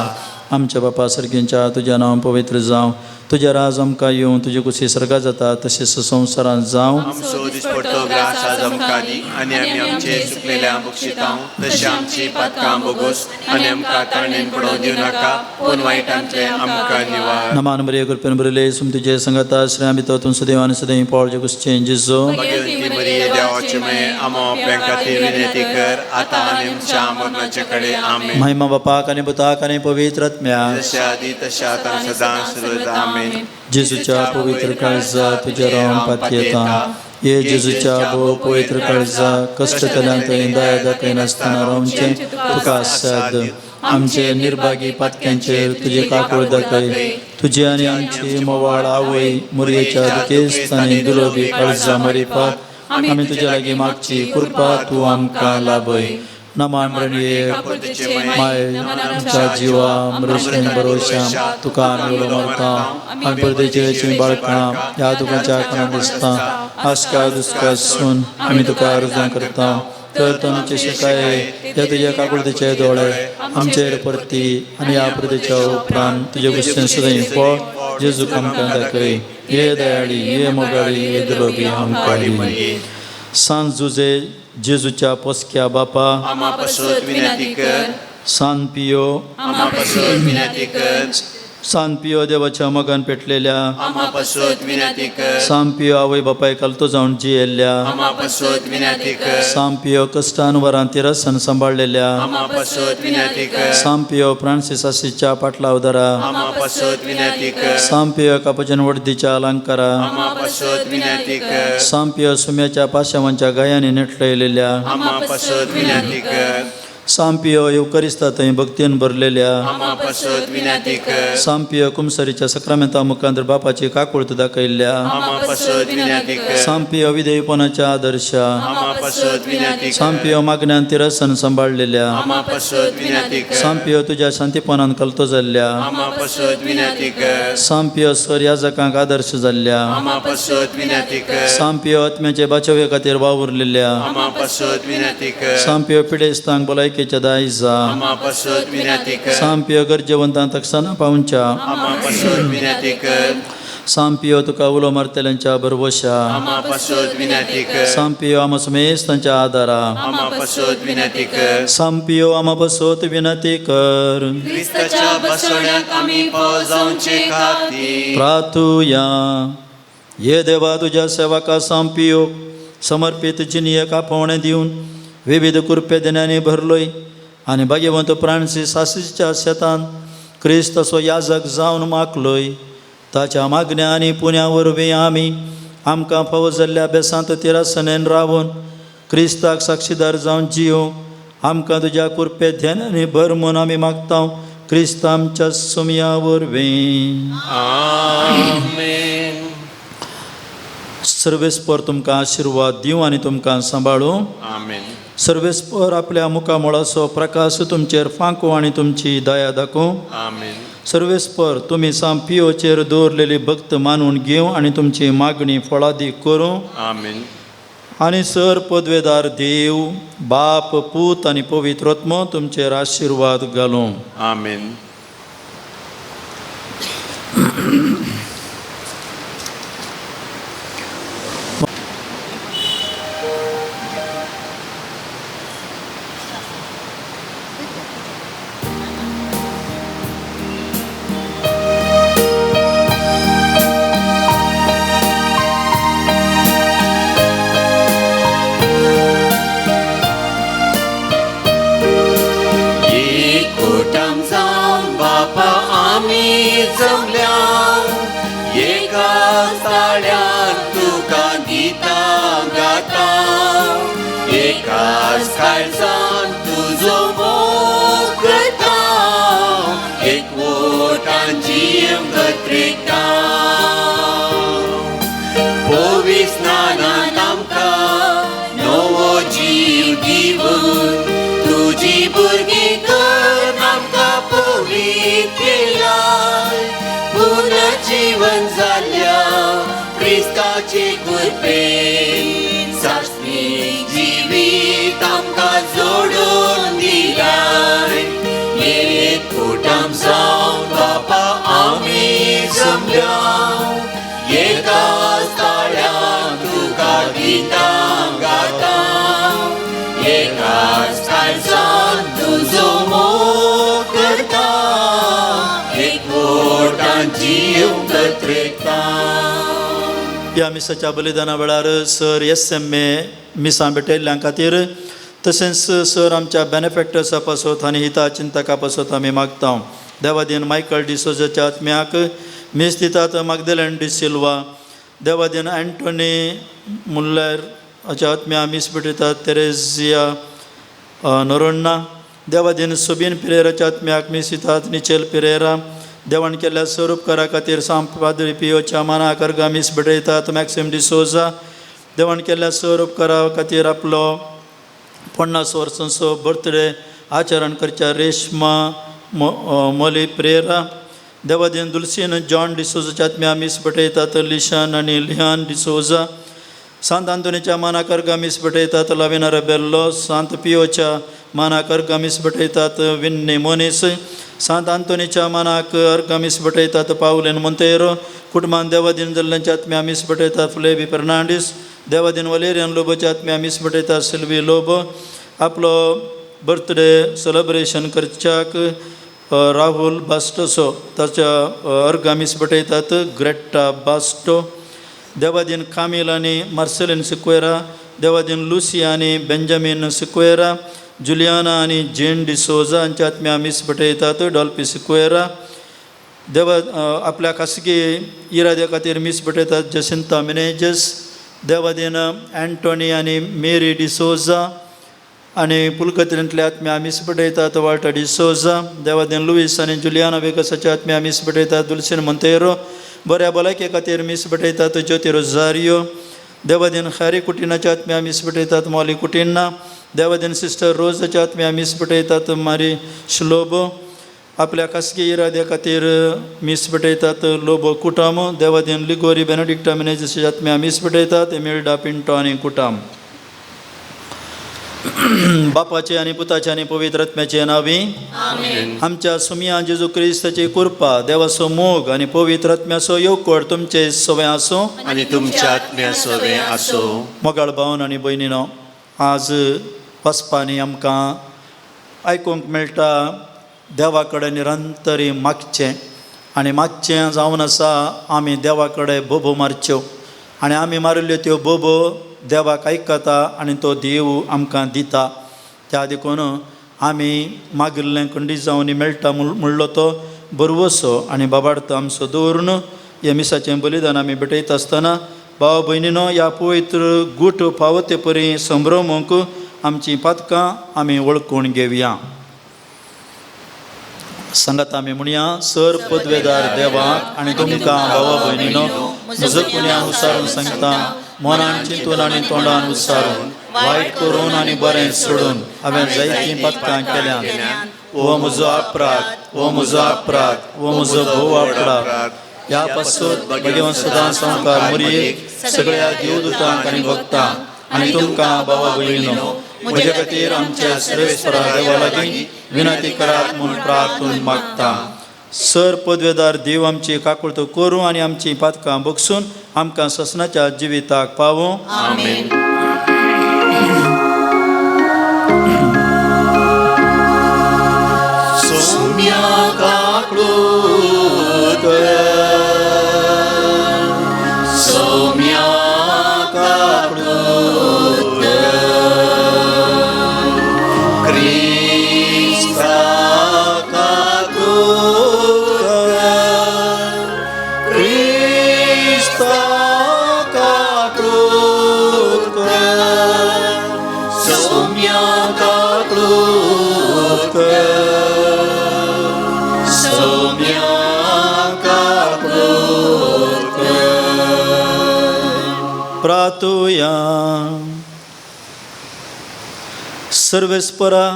आमच्या बापा सर्गींच्या, तुजें नांव पवित्र जावं, तुजें राज आमकां येवं, तुजी खुशी सर्गा जाता तशीच संवसारांत जावं. आमचो दिसपट्टो ग्रास आज आमकां दी आनी आमी आमचे चुकलेल्या बक्षितां तशी आमची पातकां बोगोस आनी आमकां ताणें पडोवन दिवं नाका, पूण वायटांतले आमकां निवार. नमान मरिया, कृपेन भरिल्ले, सुम तुजे संगता, श्रेया भितर तूं सदैव आनी सदैव फळ जेगुसचें जेजू. भगवंती मरिये, देवाचे मे आमो आपल्या खातीर विनंती कर, आतां आनी आमच्या मरणाचे कडे. आमेन. महिमा बापाक आनी पुताक आनी पवित्र आत्म्याक. जशा आदी तशा आतां आनी सदां सर्वदा. आमेन. जेजूच्या पवित्र काळजा तुज्या राव पातयेता. हे जेजूच्या भोव पवित्र काळजा, कश्ट तल्यांत दया दाखयनासतना रावचें तुका साद. आमचे निर्भागी पातक्यांचेर तुजे काकूळ दाखय. तुजी आनी आमची मोवाळ आवय मुरयेच्या दुखेस्त आनी दुलोबी काळजा मरिपात आमी तुज्या लागीं मागची कृपा तूं आमकां लाभय. नमान मरणये माय, आमच्या जिवा मृष्ण भरोशा तुका आमी उलो मारता. आमी परदेचेची बाळकां ह्या तुकाच्या आंकणां दिसता, आसका दुसका सून आमी तुका अर्जां करता. तर तूं आमचे शिकाय ह्या तुज्या काकुळतीचे दोळे आमचेर परती आनी ह्या प्रदेच्या उपरांत तुजे भशेन सुद्दां फळ जेजू आमकां दाखय. ये दयाळी, ये मोगाळी, ये दुरोगी आमकां दी. सांत जुजे जेजूच्या पोसक्या बापा, आमा पासत विनंती कर. सान पियो, आमा पासत विनंती कर. सान पियो देवाच्या मोगान पेटलेल्या, आमा पासत विनंती कर. साम पियो आवय बापाय कलतो जावन जियेल्ल्या, आमा पासत विनंती कर. साम पियो कश्टान वरां तिरसन सांबाळलेल्या, आमा पासत विनंती कर. साम पियो फ्रांसीस आसीच्या पाटलावदारा, आमा पासत विनंती कर. साम पियो कापचन वडदीच्या अलंकारा, आमा पासत विनंती कर. साम पियो सुम्याच्या पाशावांच्या गायांनी नेटलयलेल्या, आमा पासत विनंती कर. साम पियो येवकरिस्ता थंय भक्तीन भरलेल्या, आमा पासत विनंती कर. साम पियो कुमसरीच्या सक्रामेंता मुखांत बापाची काकुळत दाखयल्ल्या, आमा पासत विनंती कर. साम पियो विधेयपणाच्या आदर्शा, आमा पासत विनंती कर. साम पियो मागण्यान तिरसन सांबाळलेल्या, आमा पासत विनंती कर. साम पियो तुज्या शांतीपणान कलतो जाल्ल्या, आमा पासत विनंती कर. साम पियो सर याजकांक आदर्श जाल्ल्या, आमा पासत विनंती कर. साम पियो आत्म्याचे बाचवे खातीर वावुरलेल्या, आमा पासत विनंती कर. साम पियो पिडेस्तांक भलायकेच्या दायजा, आमा पासत विनंती कर. साम पियो गरजेवंतांक तकसाना पावच्या, आमा पासत विनंती कर. साम पियो तुका उलो मारतल्यांच्या भरवशा, आमा पासत विनंती कर. साम पियो आमा समेस्तांच्या आदारा, आमा पासत विनंती कर. साम पियो आमा बसोत विनंती कर. क्रिस्ताच्या बसवण्याक आमी पाव जावचे खातीर. प्रार्थुया. ये देवा, तुज्या सेवका साम पियो समर्पित जिनियक आपोवणें दिवन विविध कृपे दिनांनी भरलोय आनी भाग्यवंत फ्रांसीस आसीच्या शेतान क्रिस्त असो याजक जावन मागलोय. ताच्या मागण्या आनी पुण्या वरवीं आमी आमकां फावो जाल्ल्या बेसांत तिरासनेन रावन क्रिस्ताक साक्षीदार जावन जियोवंक आमकां तुज्या कृपे ध्यानांनी भर म्हूण आमी मागता, क्रिस्त आमच्या सुमया वरवीं. आमेन. सर्वेस्पर तुमकां आशिर्वाद दिवं आनी तुमकां सांबाळूं. आमेन. सर्वेस्पर आपल्या मुखामळाचो प्रकाश तुमचेर फांकूं आनी तुमची दया दाखोवं. आमेन. सर्वेस्पर तुमी सांपियोचेर दवरलेली भक्त मानून घेवं आनी तुमची मागणी फळादी करूं. आमेन. आनी सर पदवेदार देव बाप पूत आनी पवित्र आत्मो तुमचेर आशिर्वाद घालूं. आमेन. एकूटम जावन बापा आमी जमल्या, एका ताळ्यान तुका गितां गाता, एकाच काळजान तुजो मोग करता, एकवटान जीव गत्रिता. पवित्र स्नानान आमकां नवो जीव दिवन तुजी भुरगीं कर आमकां पवित्र केलाय. पुनर्जीवन जाल्या क्रिस्ताचे कृपेन सासणीक जिवीत आमकां जोडून दिलाय. एकूटाम जावन बापा आमी जमल्या, एकाच ताळ्यान तुका गितां गाता, एकाच काळजान तुजो मोग करता, एकवटान जीव कत्रेता. ह्या मिसाच्या बलिदाना वेळार सर एस एम ए मिसां भेटयल्ल्या खातीर तशेंच सर आमच्या बेनिफेक्टर्सा पासत आनी हिता चिंतका पासत आमी मागता. देवादीन मायकल डिसोजाच्या आत्म्याक मीस दितात मागदेलन डिसिल्वा. देवादीन एंटोनी मुल्लर हाच्या आत्म्या मीस भेटयतात तेरेजिया नोरोन्ना. देवादीन सुबीन पिरेराच्या आत्म्याक मीस दितात निचेल पिरेरा. देवान केल्ल्या स्वरूपकारा खातीर सांप पाद्री पियोच्या मानाक अर्गां मीस भेटयतात मॅक्सिम डिसोजा. देवान केल्ल्या स्वरूपकारा खातीर आपलो 50 वर्सांचो बर्थडे आचरण करच्या रेश्मा मोली प्रेरा. देवादीन दुलसीन जॉन डिसोजाच्या आत्म्या मीस भेटयतात लिशन आनी लिहान डिसोजा. सांत आंतोनीच्या मानाक अर्गां मीस भेटयतात लाविना रेबेल्लो. सांत पियोच्या मानाक अर्गां मीस भेटयतात विन्नी मोनीस. सांत आंतोनीच्या मानाक अर्गां मीस भेटयतात पावलीन मोंतेरो. कुटुंबान देवादीन जाल्ल्यांच्या आत्म्या मीस भेटयतात फ्लेवी फेर्नांडीस. देवादीन वलेरियन लोबोच्या आत्म्या मीस भेटयतात सिल्वी लोबो. आपलो बर्थडे सेलेब्रेशन करच्याक राहुल बास्टोसो ताच्या अर्गां मीस भेटयतात ग्रेट्टा बास्टो. देवादीन कामील आनी मार्सेलीन सिक्वेरा. देवादीन लुसी आनी बेंजामीन सिक्वेरा. जुलियाना आनी जेन डिसोजा हांच्या आत्म्या मीस भेटयतात डॉल्फी सिक्वेरा. देवा आपल्या खासगी इराद्या खातीर मीस भेटयतात जसिंता मिनेजस. देवादीन अँटोनी आनी मेरी डिसोजा आनी पुलकत्रेंतले आत्म्या मीस भेटयतात वाल्टर डिसोजा. देवादीन लुईस आनी जुलियाना वेगसाच्या आत्म्या मीस भेटयतात दुलसीन मोंतेरो. बऱ्या भलायके खातीर मीस भेटयतात ज्योती रोजारियो. देवादीन खारी कुटिनाच्या आत्म्या मीस भेटयतात मॉली कुटिन्ना. देवादीन सिस्टर रोजाच्या आत्म्या मीस भेटयतात मारी श्लोबो. आपल्या खासगी इराद्या खातीर मीस भेटयतात लोबो कुटाम. देवादीन लिगोरी बेनेडिक्टा मिनेजीच्या आत्म्या मीस भेटयतात एमिल्डा पिंटो आनी कुटाम. बापाचे आनी पुताचे आनी पवित्र आत्म्याचे नांवी. आमच्या सुमया जेजू क्रिस्ताची कृपा, देवाचो मोग आनी पवित्र आत्म्याचो येवकोड तुमचे सवय आसूं आनी तुमच्या आत्म्या सोबे आसूं. मोगाळ भावन आनी भयणीनो, आज वचपानी आमकां आयकूंक मेळटा देवा कडेन निरंतरी मागचें आनी मागचें जावन आसा आमी देवा कडेन बोबो मारच्यो आनी आमी मारिल्ल्यो त्यो बोबो देवाक आयकता आनी तो देव आमकां दिता. त्या देखून आमी मागिल्लें खंडीत जावन मेळटा म्हणलो तो बरवसो आनी बाबार्थ आमचो दवरून ह्या मिसाचें बलिदान आमी भेटयता आसतना भाव भयणीनो, ह्या पवित्र गूट फावो ते परी संभ्रमूंक आमचीं पातकां आमी वळखून घेवया. सांगात आमी म्हणया, सर पदवेदार देवाक आनी तुमकां भावा भयणीनो, म्हजो पुण्या उसारून सांगता, मनान चिंतून आनी तोंडान उसारून, वायट करून आनी बरें सोडून हांवें जायतीं पातकां केल्यात. हो म्हजो अपराध, हो म्हजो अपराध, हो म्हजो भोव अपराध. ह्या पासून भगवान सदां संवकार मुरयेक, सगळ्या देवदूतांक आनी भक्तांक आनी तुमकां भावा भयणीनो, म्हजे खातीर आमच्या सर्वेस्परा देवा लागीं विनंती करात म्हूण प्रार्थून मागता. सर पदवेदार देव आमची काकुळतो करूं आनी आमची पातकां बगसून आमकां ससनाच्या जिविताक पावूं. आमेन. सोम्या काकळूत, सोम्या काकळूत, क्रिस्ता काकळूत, क्रिस्ता काकळूत, सोम्या काकळूत, सोम्या काकळूत. प्रातुया. सर्वेस्परा,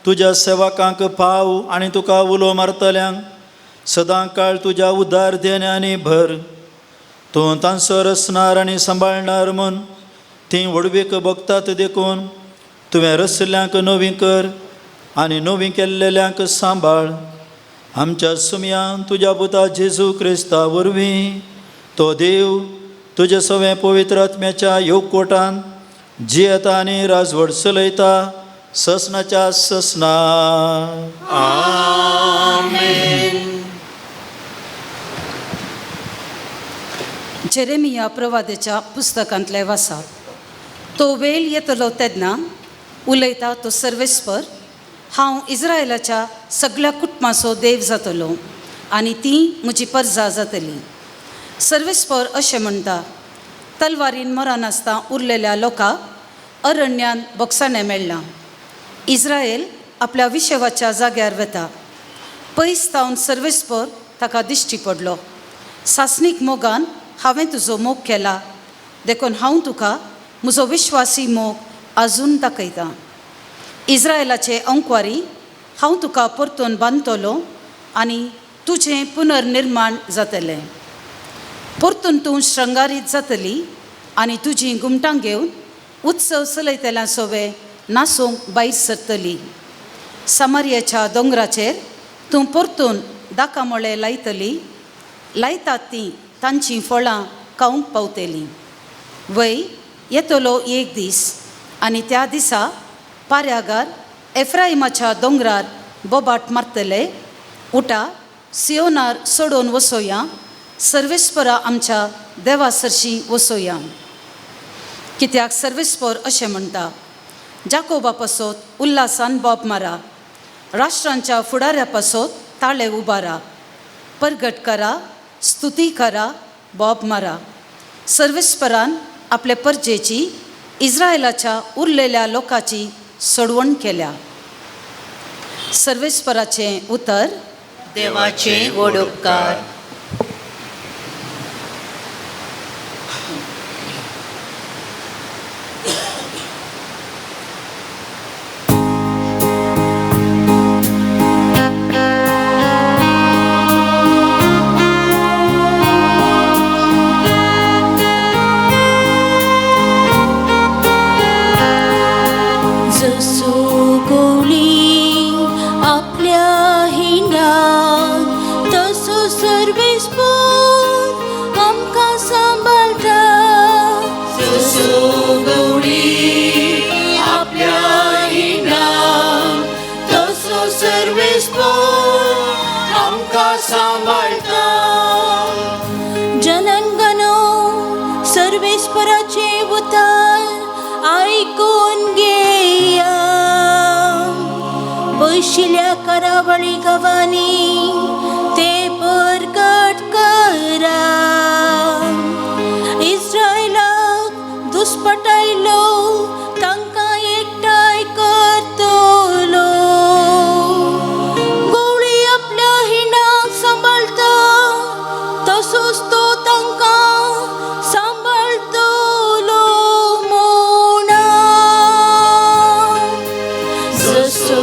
तुज्या सेवकांक पाव आनी तुका उलो मारतल्यांक सदां काळ तुज्या उदार देण्यांनी भर. तूं तांचो रचणार आनी सांबाळणार म्हूण तीं व्हडवीक भोगतात देखून तुवें रसल्यांक नवीं कर आनी नवीं केल्लेल्यांक सांबाळ. आमच्या सुमयान तुज्या पुता जेजू क्रिस्ता वरवीं, तो देव तुजे सवें पवित्र आत्म्याच्या योगकोटान जियेता आनी राजवट चलयता ससनाच्या ससना. आमेन. जेरेमिया प्रवादेच्या पुस्तकांतले वासा. तो वेळ येतलो तेन्ना, उलयता तो सर्वेस्पर, हांव इस्रायलाच्या सगळ्या कुटुंबाचो देव जातलो आनी ती म्हजी परजा जातली. सर्वेस्पर अशें म्हणटा, तलवारीन मरनासतना उरलेल्या लोकांक अरण्यान बोगसाणें मेळ्ळां. इस्रायल आपल्या विशेवाच्या जाग्यार वता. पयस तावन सर्वेस्पर ताका दिश्टी पडलो. सासणीक मोगान हांवें तुजो मोग केला, देखून हांव तुका म्हजो विश्वासी मोग आजून दाखयतां. इस्रायलाचे अंकवारी, हांव तुका परतून बांदतलो आनी तुजें पुनर्निर्माण जातलें. परतून तूं श्रंगारीत जातली. आनी तुजीं घुमटां घेवन उत्सव चलयतल्या सोवे नासूंक भायर सरतली. सामारियाच्या दोंगराचेर तूं परतून दाकामोळे लायतली, लायतात तीं तांचीं फळां खावंक पावतलीं. वय येतलो एक दीस आनी त्या दिसा पाऱ्यागार एफ्राइमाच्या दोंगरार बोबाट मारतले, उठा सियोनार सोडून वसोया, सर्वेस्परा आमच्या देवा सरशीं वसोया. कित्याक सर्वेस्पर अशें म्हणटा, जाकोबा पासत उल्हासान बोब मारा, राष्ट्रांच्या फुडाऱ्या पासत ताळे उबारा, परगट करा, स्तुती करा, बोब मारा. सर्वेस्परान आपले परजेची इस्रायलाच्या उरलेल्या लोकांची सोडवण केल्या. सर्वेस्पराचें उतर. देवाचे व्हड उपकार. जसो गोवळी आपल्या हिंडात तसो सर्वेस्पर आमकां सांबाळटा. जसो गवळी आपल्या हिंडात तसो सर्वेस्पर आमकां सांबाळटा. जनंगनो सर्वेस्पराचे उतर आयकून घेया. पयशिल्या करावळी गांवांनी ते परगट करा. इस्रायलाक दुस्पटायलो तांकां एकठांय करतलो. गवळी आपल्या हिंडाक सांबाळटा तसोच तो तांकां सांबाळटलो म्हणा. जसो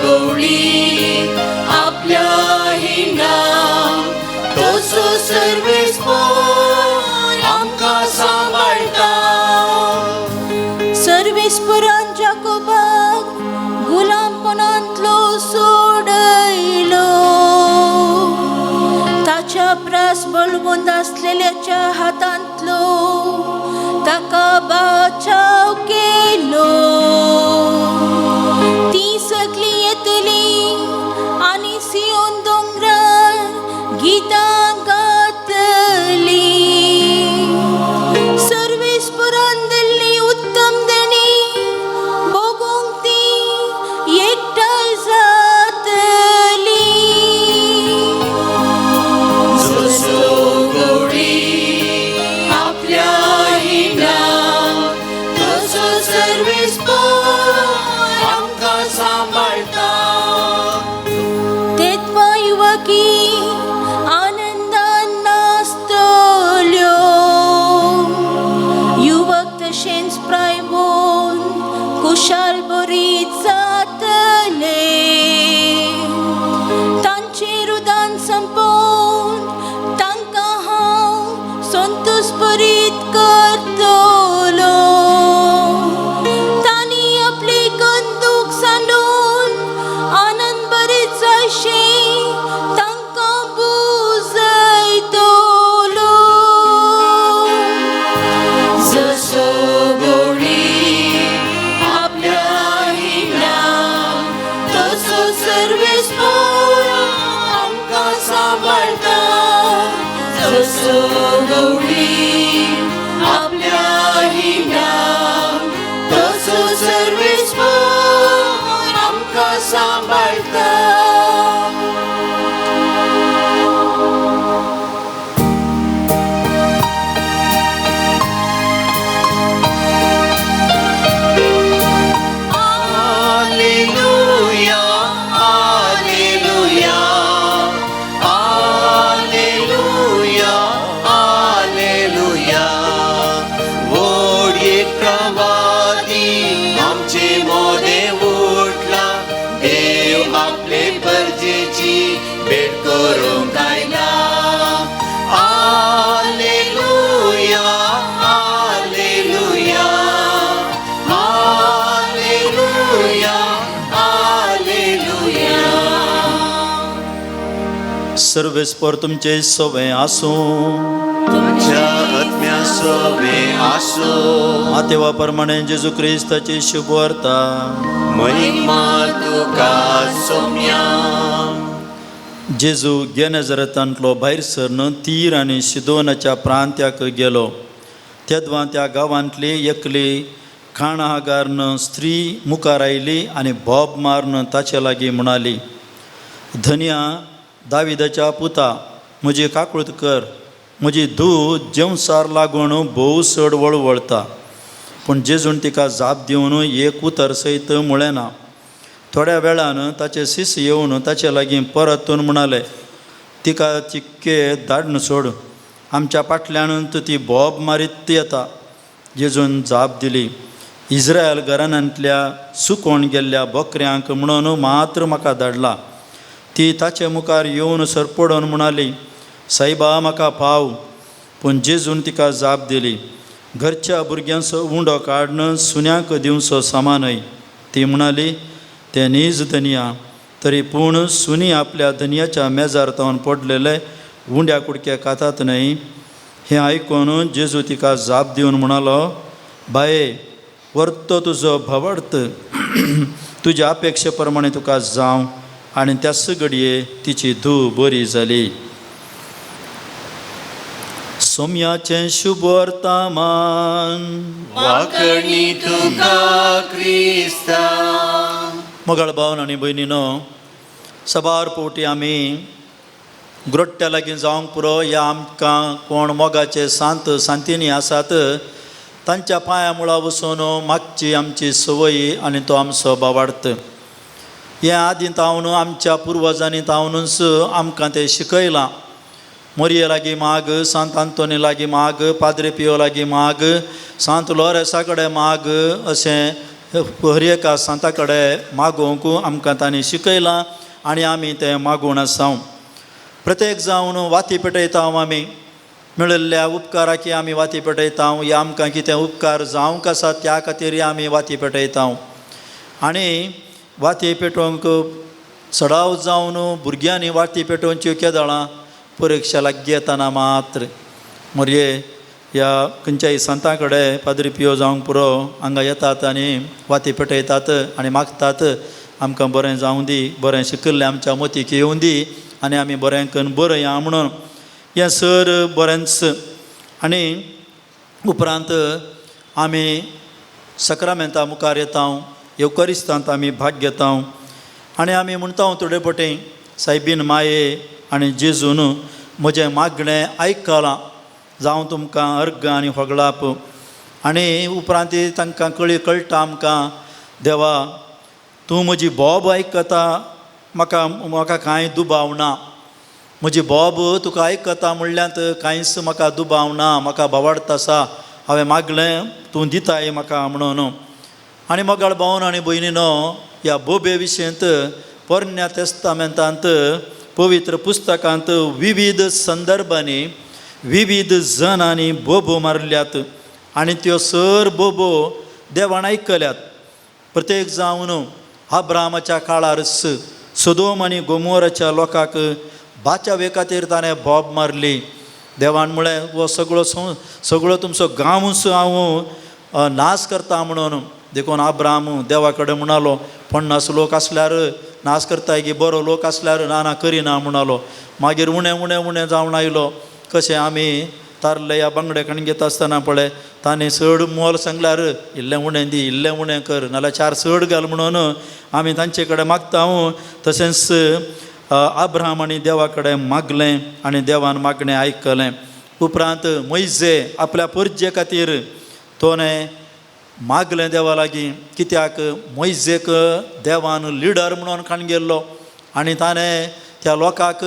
गवळी आपल्या हिंडाक तसो सर्वेस्पर आमकां सांबाळटा. सर्वेस्परान जाकोबाक गुलामपणांतलो सोडयलो. ताच्या प्रास बळवंत आसलेल्याच्या हातांतलो ताका बाचाव केलो. ती सगळीं येतली आनी सियोन दोंगरार गितां गातली. सर्वेस्परान दिल्ली उत्तम देणी भोगूंक ती एकठांय जातली. जसो गवळी आपल्या हिंडाक तसो सर्वेस्पर आमकां सांबाळटा. तेत्वा युवकी आनंदान नाचतल्यो. युवक तशेंच प्रायबोन कुशाल बरीत जातले. तांचें रुदान संपोवन तांकां हांव संतोश बरीत करतलो. तांणी आपली कंदूक सांडून आनंद बरीत जायशें तांकां बुजयतलो. जसो गवळी आपल्या हिंडाक तसो सर्वेस्पर आमकां सांबाळटा. जसो गवळी आपल्या हिंडाक तसो सर्वेस्पर आमकां सांबाळटा. Alleluia, Alleluia, Alleluia, Alleluia. व्हड एक प्रवादी आमचे मोदें उठला, देव आपले सर्वेस्पर तुमचे सवे आसूं. तुमच्या आत्म्या सोबे आसूं. मातेवा प्रमाणे जेजू क्रिस्ताची शुभवार्ता. महिमा तुका सोम्या. जेजू गेनेजरतांतलो भायर सरन तीर आनी सिदोनाच्या प्रांत्याक गेलो. तेदवां त्या गांवांतली एकली खाणागारन स्त्री मुखार आयली आनी बोब मारून ताचे लागीं म्हणाली, धनया, दाविदाच्या पुता, म्हजी काकूळत कर. म्हजी धूव जेवसार लागून भोव चड वळवळता. पूण जेजून तिका जाप दिवन एक उतर सयत म्हळें ना. थोड्या वेळान ताचे शिस येवन ताचे लागीं परतून म्हणाले, तिका चिक्के धाडून सोड, आमच्या फाटल्यान ती बोब मारीत येता. जेजून जाप दिली, इस्रायल घराण्यांतल्या सुकोवन गेल्ल्या बकऱ्यांक म्हणून मात्र म्हाका धाडला. ती ताचे मुखार येवन सरपडून म्हणाली, सायबा, म्हाका पाव. पूण जेजून तिका जाप दिली, घरच्या भुरग्यांचो उंडो काडून सुन्यांक दिवचो समा न्हय. ती म्हणाली, तें नीज धनया, तरी पूण सुनी आपल्या धनयाच्या मेजार तावन पडलेले उंड्या कुडके खातात न्हय. हें आयकून जेजू तिका जाप दिवन म्हणालो, बाये, वर्तो तुजो भवार्थ, तुज्या अपेक्षे प्रमाणे तुका जावं. आनी त्याच घडये तिची धूव बरी जाली. सोम्याचें शुभ वर्तमान. वाकणी तुका क्रिस्ता. मोगाळ भावन आनी भयणीनो, सबार फावटी आमी ग्रोट्ट्या लागीं जावंक पुरो या आमकां कोण मोगाचे सांत सांतिनी आसात तांच्या पांया मुळा वचून मागची आमची संवय आनी तो आमचो बावार्थ. हें आदीं तावन आमच्या पुर्वजांनी तावनूच आमकां तें शिकयलां. मोरये लागीं माग, सांत आंतोनी लागीं माग, पाद्रे पियो लागीं माग, सांत लोरेसा कडेन माग, अशें हर एका सांता कडेन मागोवंक आमकां तांणी शिकयलां आनी आमी तें मागून आसा. प्रत्येक जावन वाती पेटयता आमी, मेळिल्ल्या उपकाराकी आमी वाती पेटयता, या आमकां कितें उपकार जावंक आसा त्या खातीर आमी वाती पेटयता. आनी वाती पेटोवंक सडाव जावन भुरग्यांनी वाती पेटोवच्यो केदळां परिक्षा लागीं येतना मात्र मोरये ह्या खंयच्याय सांता कडेन पाद्री पियो जावंक पुरो हांगा येतात आनी वाती पेटयतात आनी मागतात, आमकां बरें जावं दी, बरें शिकिल्लें आमच्या मतीक येवं दी आनी आमी बरें करून बरया म्हणून. हें सर बरेंच. आनी उपरांत आमी सक्रामेंता मुखार येता, येवकरिस्तांत आमी भाग घेता आनी आमी म्हणटा थोडे पटी, सायबीन माये आनी जेजून म्हजें मागणें आयकलां, जावं तुमकां अर्घ आनी होगळाप. आनी उपरांत तांकां कळी कळटा आमकां, देवा तूं म्हजी बोब आयकता, म्हाका म्हाका कांय दुबाव ना. म्हजी बोब तुका आयकता म्हणल्यात कांयच म्हाका दुबाव ना, म्हाका भावार्थ आसा, हांवें मागलें तूं दिताय म्हाका म्हणून. आनी मोगाळ भावन आनी भयणीनो, ह्या बोबे विशयंत पोरण्या तेस्तामेंतांत पवित्र पुस्तकांत विविध संदर्भांनी विविध जणांनी बोबो मारल्यात आनी त्यो सर बोबो देवान आयकल्यात. प्रत्येक जावन अब्रामाच्या काळार सदोम आनी गोमोराच्या लोकांक बाचावे खातीर ताणें बोब मारली. देवान म्हळें, हो सगळो सगळो तुमचो गांवूच हांव नाश करता म्हणून. देखून आब्राम देवा कडेन म्हणालो, 50 लोक आसल्यार नाश करताय की बरो लोक आसल्यार ना ना करिना म्हणालो. मागीर उणें उणें उणें जावन आयलो. कशें आमी तारले या बांगडे कण घेता आसतना पळय तांणी चड मोल सांगल्यार इल्लें उणें दी, इल्लें उणें कर, नाल्यार चार चड घाल म्हणून आमी तांचे कडेन मागता. तशेंच आब्राम आनी देवा कडेन मागलें आनी देवान मागणें आयकलें. उपरांत मोयजे आपल्या परजे खातीर तोणें मागलें देवा लागीं, कित्याक मोयजेक देवान लिडर म्हणून काण गेल्लो आनी ताणें त्या लोकांक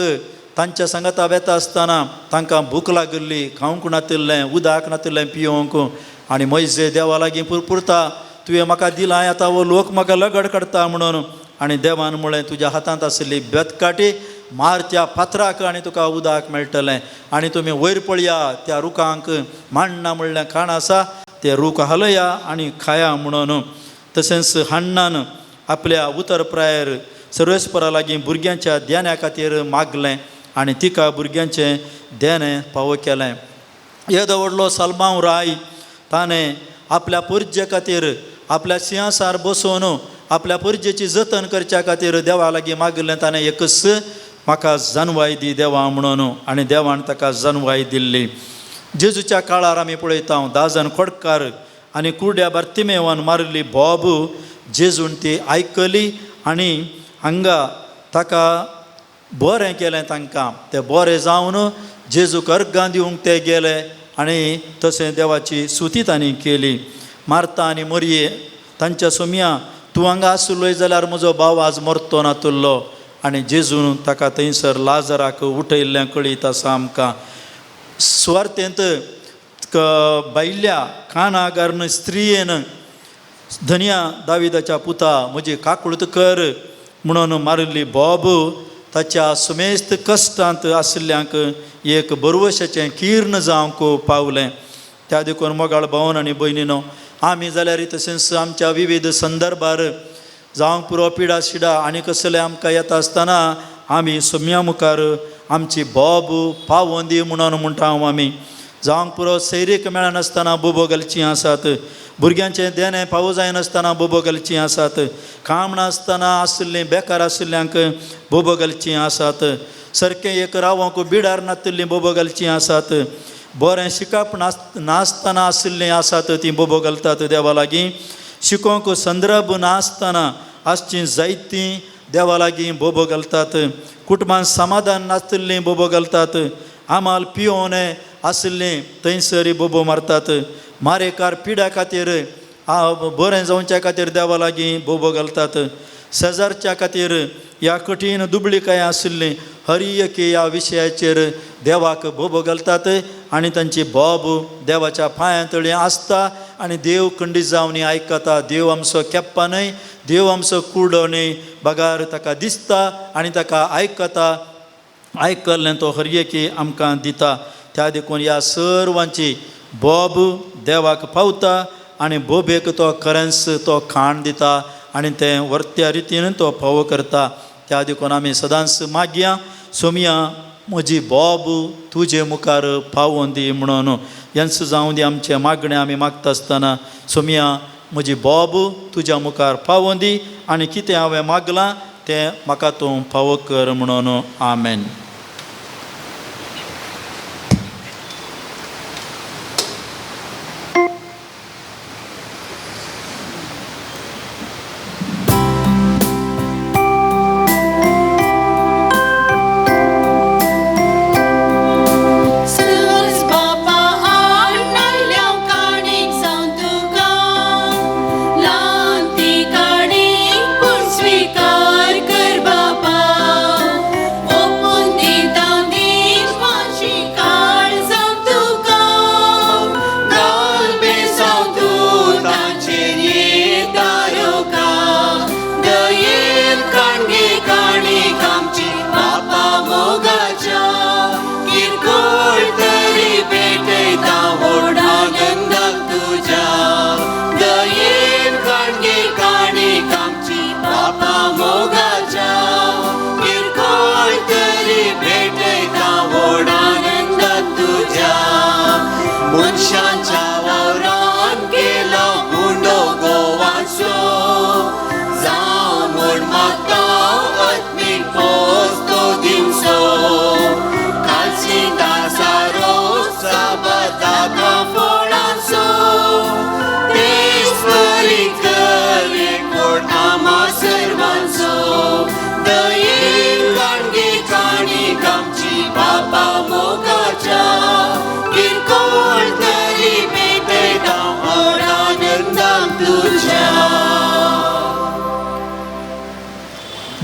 तांच्या सांगाता वेता आसतना तांकां भूक लागिल्ली, खावंक नातिल्लें, उदक नातिल्लें पियोवंक. आनी मोयजे देवा लागीं पुरपुरता, तुवें म्हाका दिलां, आतां हो लोक म्हाका लगड काडटा म्हणून. आनी देवान म्हळें, तुज्या हातांत आशिल्ली बेतकाटी मार त्या फातराक आनी तुका उदक मेळटलें. आनी तुमी वयर पळया, त्या रुखांक मांडना म्हणलें खाण आसा, ते रूख हालया आनी खाया म्हणून. तशेंच हाण्णान आपल्या उतर प्रायर सर्वेस्परा लागीं भुरग्यांच्या ध्याना खातीर मागलें आनी तिका भुरग्यांचें देणें फावो केलें. येदो व्हडलो सलमांव राय ताणें आपल्या पुरजे खातीर आपल्या सिंहासार बसोवन आपल्या पुरजेची जतन करच्या खातीर देवा लागीं मागिल्लें. ताणें एकच म्हाका जनवाय दी देवा म्हणून आनी देवान ताका जनवाय दिल्ली. जेजूच्या काळार आमी पळयता 10 जाण खोडकार आनी कुड्या बार्तिमेवान मारिल्ली बोब जेजून ती आयकली आनी हांगा ताका बरें केलें. तांकां ते बरें जावन जेजूक अर्गां दिवंक ते गेले आनी तशें देवाची सुती तांणी केली. मार्ता आनी मोरये तांच्या सोमया तूं हांगा आसलोय जाल्यार म्हजो भाव आज मरतो नातुल्लो. आनी जेजून ताका थंयसर लाजराक उठयल्लें कळीत आसा आमकां. सुवार्थेंत भायल्या कानागारन स्त्रियेन धनया दाविदाच्या पुता म्हजी काकूळत कर म्हणून मारिल्ली बोब ताच्या सुमेस्त कश्टांत आशिल्ल्यांक एक बरवशाचें किर्ण जावंक पावलें. त्या देखून मोगाळ भावन आनी भयणीनो आमी जाल्यार तशेंच आमच्या विविध संदर्भार जावंक पुरो पिडा शिडा आनी कसले आमकां येता आसतना आमी सोम्या मुखार आमची बोब पावोन दी म्हणून म्हणटा हांव. आमी जावंक पुरो सैरीक मेळनासतना बोबो घालचीं आसात, भुरग्यांचें देणें फावो जायनासतना बोबो घालचीं आसात, काम नासतना आशिल्लीं बेकार आशिल्ल्यांक बोबो घालचीं आसात, सारकें एक रावंक बिडार नातिल्लीं बोबो घालचीं आसात, बरें शिकप नासतना आशिल्लीं आसात तीं बोबो घालतात देवा लागीं, शिकोवंक संदर्भ नासतना आसचीं जायतीं देवा लागीं बोबो घालतात, कुटुंबान समाधान नासतिल्लीं बोबो घालतात, आमाल पियोवन आशिल्लीं थंयसर बोबो मारतात, मारेकार पिड्या खातीर बरें जावच्या खातीर देवा लागीं बोबो घालतात, शेजारच्या खातीर ह्या कठीण दुबळीकाय आशिल्ली हरी एके ह्या विशयाचेर देवाक बोबो घालतात आनी तांची बोब देवाच्या पांयां तळी आसता आनी देव खंडीत जावन आयकता. देव आमचो केप्पा न्हय, देव आमचो कुडो न्हय, बगार ताका दिसता आनी ताका आयकता. आयकल्लें तो हर एकी आमकां दिता. त्या देखून ह्या सर्वांची बोब देवाक पावता आनी बोबेक तो खरेंच तो खाण दिता आनी तें वर्त्या रितीन तो फावो करता. त्या देखून आमी सदांच मागया सोमया म्हजी बोब तुजे मुखार पावोन दी म्हणून. हेंच जावं दी आमचें मागणें आमी मागता आसतना सोमया म्हजी बोब तुज्या मुखार पावोन दी आनी कितें हांवें मागलां तें म्हाका तूं फावो कर म्हणून. आमेन.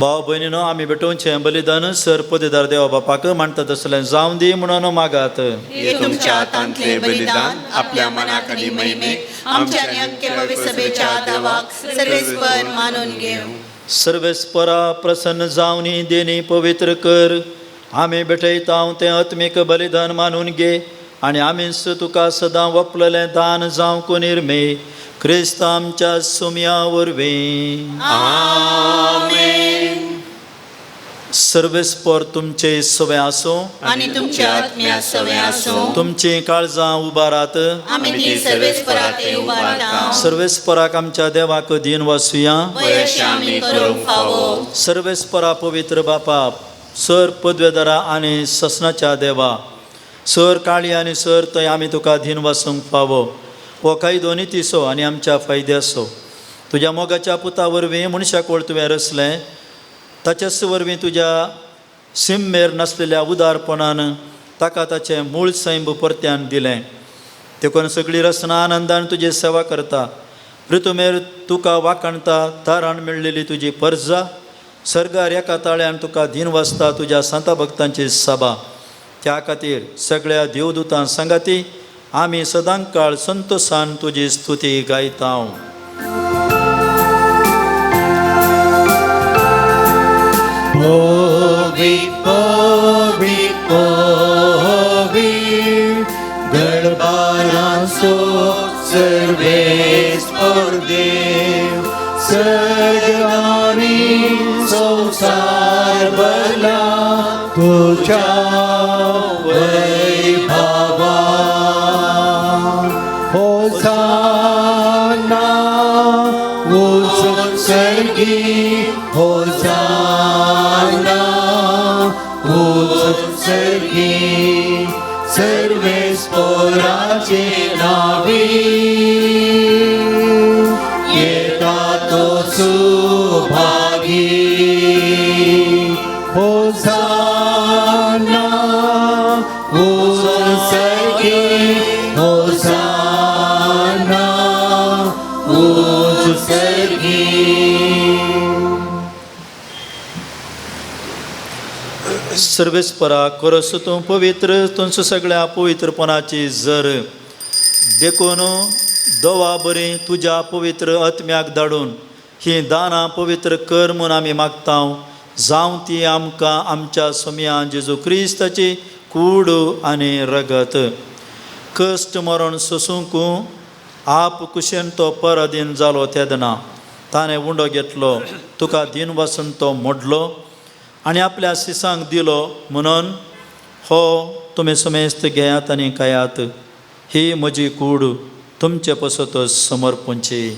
भाव भयणीनो आमी भेटोवचें बलिदान सर पदेदार देवा बापाक मांडटा तसलें जावं दी म्हणून मागात. हे तुमच्या हातांतले बलिदान आपल्या मनाक आनी महिमेक आमच्या आनी सभेच्या देवाक सर्वेस्पर मानून घेवं. सर्वेस्परा प्रसन्न जावनी देणी पवित्र कर. आमी भेटयता तें आत्मीक बलिदान मानून घे आनी आमीच तुका सदां वपलेलें दान जावंक निर्मे क्रिस्त आमच्या सुमया वरवीं. आमेन. सर्वेस्पर तुमचे सवे आसूं आनी तुमच्या आत्म्या सवे आसूं. तुमची काळजां उबारात. आमी ती सर्वेस्पराते उबारता. सर्वेस्पराक आमच्या देवाक दीन वासुया. वयश आमी करूंक फावो. सर्वेस्परा पवित्र बापा, सर पदवेदारा आनी ससनाच्या देवा, सर काळी आनी सर थंय आमी तुका दीन वासूंक फावो. हो कायदो नितीचो आनी आमच्या फायद्याचो. तुज्या मोगाच्या पुता वरवीं मनशा कोळ तुवें रचलें, ताचेच वरवीं तुज्या सिममेर नासलेल्या उदारपणान ताका ताचें मूळ सैंब परत्यान दिलें. देखून सगळी रचना आनंदान तुजी सेवा करता. पृथुमेर तुका वाखाणता ताराण मेळ्ळेली तुजी परजा, सर्गार एका ताळ्यान तुका दीन वाचता तुज्या सांता भक्तांची सभा. त्या खातीर सगळ्या देवदूतां सांगाती आमी सदांकाळ संतोसान तुजी स्तुती गायता. होवी होवी होवी गणबारांसो सर्वेस्पर देव, सर्गानी संसार भरला तुझ्या वैभवा. होसाना उत्सर्गी, होसाना उत्सर्गी, सर्वेस्पराचे नावी येता तो सुभागी. होसाना उत्सर्गी, होसाना उत्सर्गी. सर्वेस्परा करस तूं पवित्र, तुमचो सगळ्या पवित्रपणाची जर. देखून दवा बरी तुज्या पवित्र आत्म्याक धाडून ही दानां पवित्र कर म्हूण आमी मागता. जावं ती आमकां आमच्या सोमया जेजू क्रिस्ताची कूड आनी रगत. कश्ट मरण सोसूंक आप कुशेन तो पराधीन जालो तेदना ताणें उंडो घेतलो, तुका दीन वासून तो मोडलो आनी आपल्या सिसांक दिलो. म्हणून हो तुमी समेस्त घेयात आनी खायात, ही म्हजी कूड तुमचे पसत समर्पणची.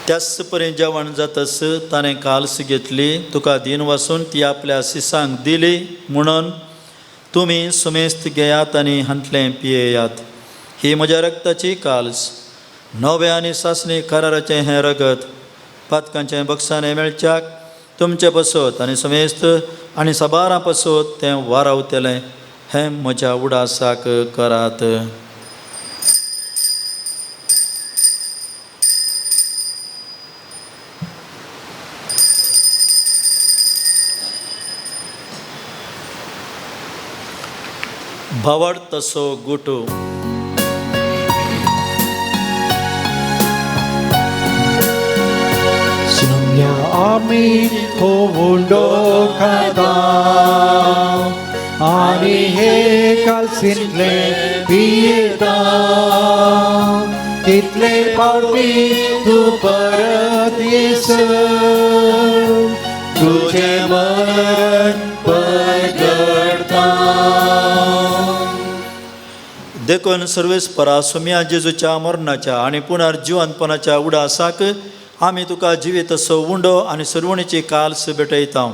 त्याच परी जेवण जातस ताणें काल्स घेतली, तुका दीन वासून ती आपल्या सिसांक दिली. म्हणून तुमी सुमेस्त घेयात आनी हांतलें पियेयात. ही म्हज्या रक्ताची काल्स, नव्या आनी सासणी कराराचें हें रगत पातकांचें बक्षाणें मेळच्याक तुमचे पसत आनी समेस्त आनी सबारां पसत तें वारावतलें. हें म्हज्या उडासाक करात. भावार्थ तसो गुटू. सुम्या आमी होवुंडो खाता आनी हे कालसींतले पियेता, तितले पावटी तूं परत येसर तुजें मरण परगडता. देखून सर्वेस्परा सुम्या जेजूच्या मरणाच्या आनी पुनर्जिवंतपणाच्या उडासाक आमी तुका जिवीत असो उंडो आनी सरवणीची काल्स भेटयता.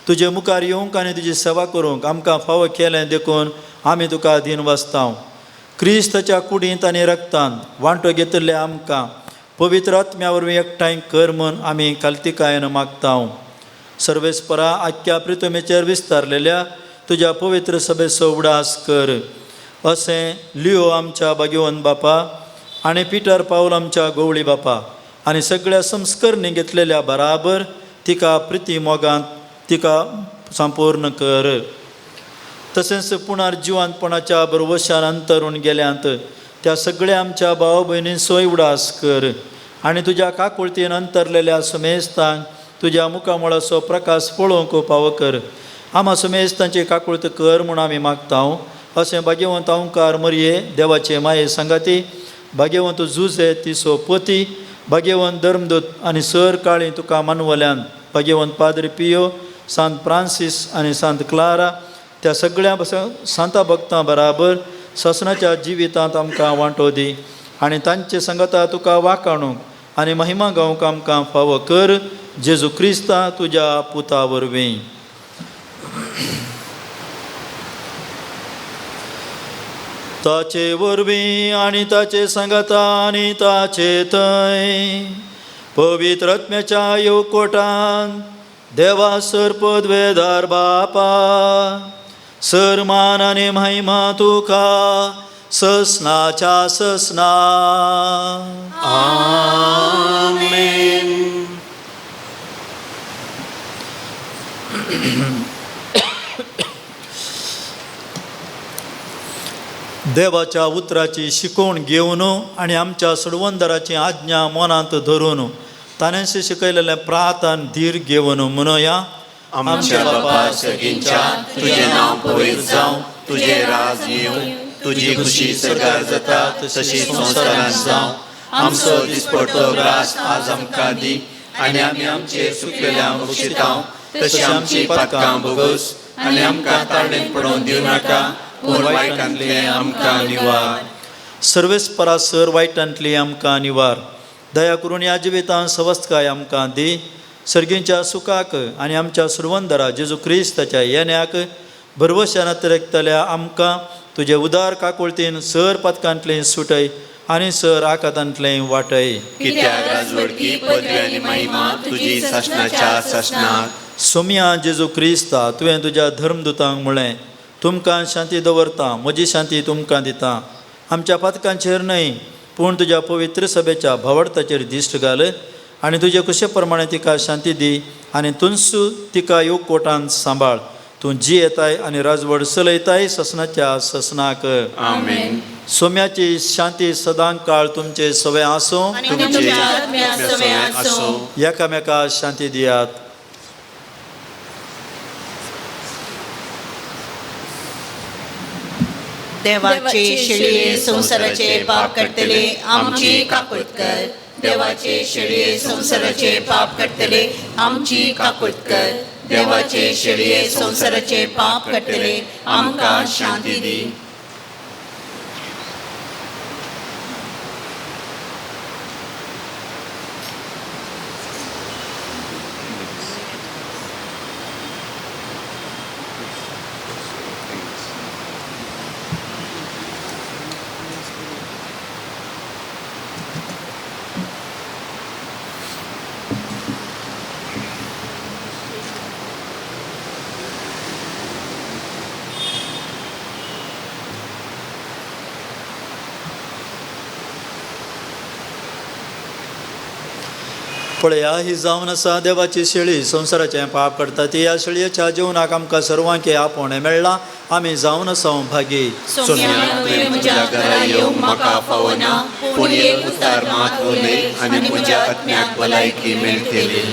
तुजे मुखार येवंक आनी तुजी सेवा करूंक आमकां फावो केलें देखून आमी तुका दीन वाचता. क्रिस्ताच्या कुडींत आनी रक्तान वांटो घेतिल्ले आमकां पवित्र आत्म्या वरवीं एकठांय कर म्हूण आमी कालतिकायेन मागता. सर्वेस्परा आख्ख्या प्रितमेचेर विस्तारलेल्या तुज्या पवित्र सभेचो उडास कर. असें लियो आमच्या भाग्यवंत बापा आनी पिटर पावल आमच्या गोवळी बापा आनी सगळ्या संस्करणी घेतलेल्या बराबर तिका प्रिती मोगांत तिका संपूर्ण कर. तशेंच पुनर्जिवंतपणाच्या बरवशान अंतरून गेल्यांत त्या सगळ्या आमच्या भाव भयणींचोय उडास कर आनी तुज्या काकुळतीन अंतरलेल्या सुमेस्तांक तुज्या मुखामळाचो प्रकाश पळोवंक पावो कर. आमा सुमेस्तांची काकुळत कर म्हूण आमी मागता. अशें भाग्यवंत ओंकार मरये देवाचे माये सांगाती भाग्यवंत जुजे तिसो पती भाग्यवंत धर्मदूत आनी सर काळी तुका मानवल्यान भाग्यवंत पाद्री पियो सांत फ्रांसीस आनी सांत क्लारा त्या सगळ्या सांता भक्तां बराबर ससनाच्या जिवितांत आमकां वांटो दी आनी तांचे संगता तुका वाकाणूंक आनी महिमा गावंक आमकां फावो कर जेजू क्रिस्ता तुज्या पुता वरवीं. ताचे वरवीं आनी ताचे सांगाता आनी ताचे थंय पवित्र आत्म्याच्या येवकोटान देवा सर पदवेदार बापा सर मान आनी महिमा तुका ससनाच्या ससना. आमेन. देवाच्या उतराची शिकवण घेवन आनी आमच्या सोडवंदराची आज्ञा मनांत धरून ताणेंशी शिकयलेलें प्रार्थन धीर घेवन म्हणया. आमच्या बापा सगींच्या तुजें नांव पवित्र जावं, तुजें राज येवं, तुजी खुशी सरकार जाता तशी संवसारांत जावं. आमचो दिसपडतो ग्रास आज आमकां दी आनी आमी आमचे सुकलेल्या बक्षितांव तशी आमची पातकां भोगोस आनी आमकां ताळणेन पडोवन दिवं नाका, पूण वायटांतलें आमकां निवार. सर्वेस्परा सर वायटांतली आमकां निवार. दया करून ह्या जिवितांत सवस्तकाय आमकां दी. सर्गींच्या सुखाक आनी आमच्या सुरवंदरा जेजू क्रिस्ताच्या येण्याक भरवश्यान अतिरेकतल्या आमकां तुजे उदार काकुळतीन सर पातकांतलें सुटय आनी सर आकातांतलें वाटय. कित्याक राजवडकी पदवी आनी महिमा तुजी सासणाच्या सासणाक. सोमया जेजू क्रिस्ता तुवें तुज्या धर्मदुतांक म्हळें, तुमकां शांती दवरता, म्हजी शांती तुमकां दिता. आमच्या पातकांचेर न्हय पूण तुज्या पवित्र सभेच्या भावार्थाचेर दिश्ट घाल आनी तुजे कुशे प्रमाणे तिका शांती दी आनी तुनसू तिका योगकोटान सांबाळ. तूं जी येताय आनी राजवड चलयताय ससनाच्या ससनाक. आमेन. सोम्याची शांती सदां काळ तुमचे सवे आसूं. आनी तुमच्या आत्म्या सवें आसूं. एकामेका शांती दियात. देवाचे शेळये संवसाराचे पाप काडटले आमची काकूत कर. देवाचे शेळये संवसाराचे पाप काडटले आमची काकूत कर. देवाचे शेळये संवसाराचे पाप काडटले आमकां शांती दी. पळया ही जावन आसा देवाची शेळी, संवसाराचें पाप करता ती. ह्या शेळयेच्या जेवणाक आमकां सर्वांक आपोवणें मेळ्ळां. आमी जावन आसा भागी. सोम्या तुवें म्हज्या घरा येवंक म्हाका फावना, पूण एक उतार मात उलय आनी म्हज्या आत्म्याक भलायकी मेळटली.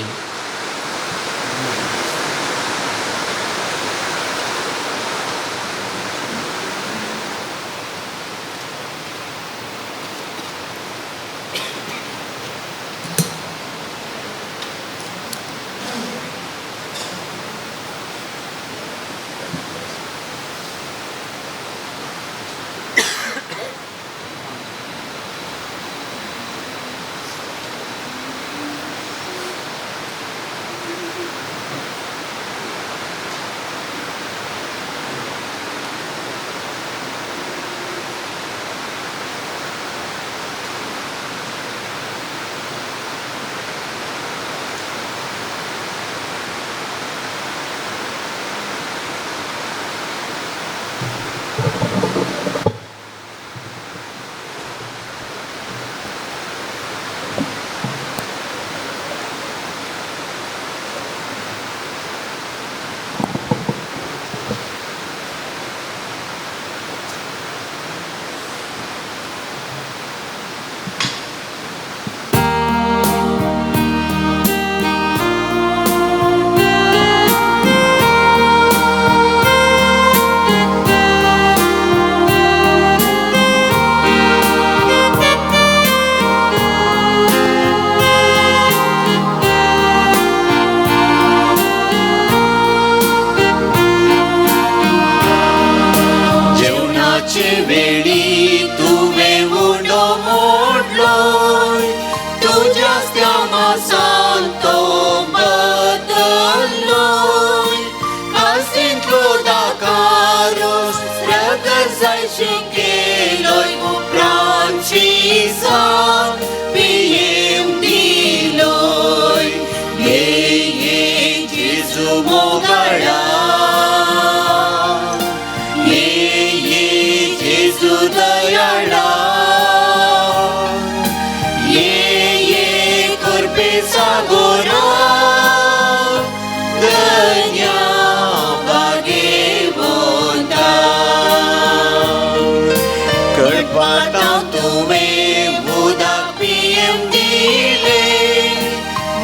वाटां तुवें उदक पियेवंक दिलें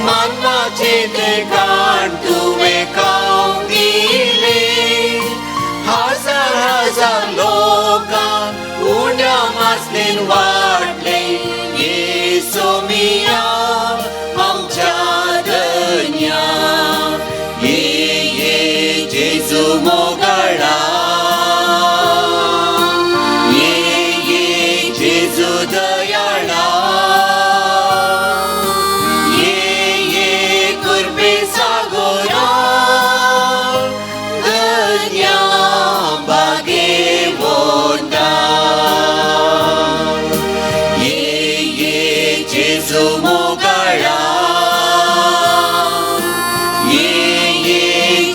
मानवाचें तें खाण तुवें खावंक दिलें हजार हजार लोकांक उण्या मासलेन वाडलें येसो मिया आमच्या धन्या ये ये जेजू मोगाळा ये ये जेजू दयाळा ये ये कुर्बे सागोरा धन्या भागेवंता ये ये जेजू मोगाळा ये ये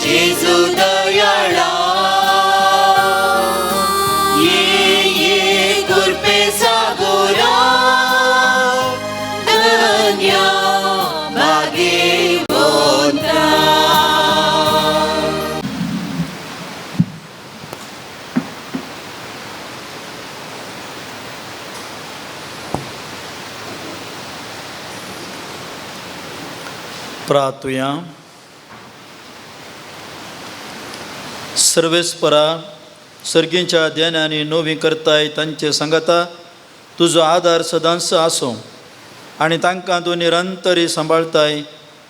जेजू दयाळा ये ये कुर्पे सागोरा धन्या भागेवंता. प्रार्थुया. सर्वेस्परा सर्गींच्या ध्यानांनी नवी करताय तांचे सांगाता तुजो आदार सदांच आसूं आनी तांकां तूं निरंतरी सांबाळताय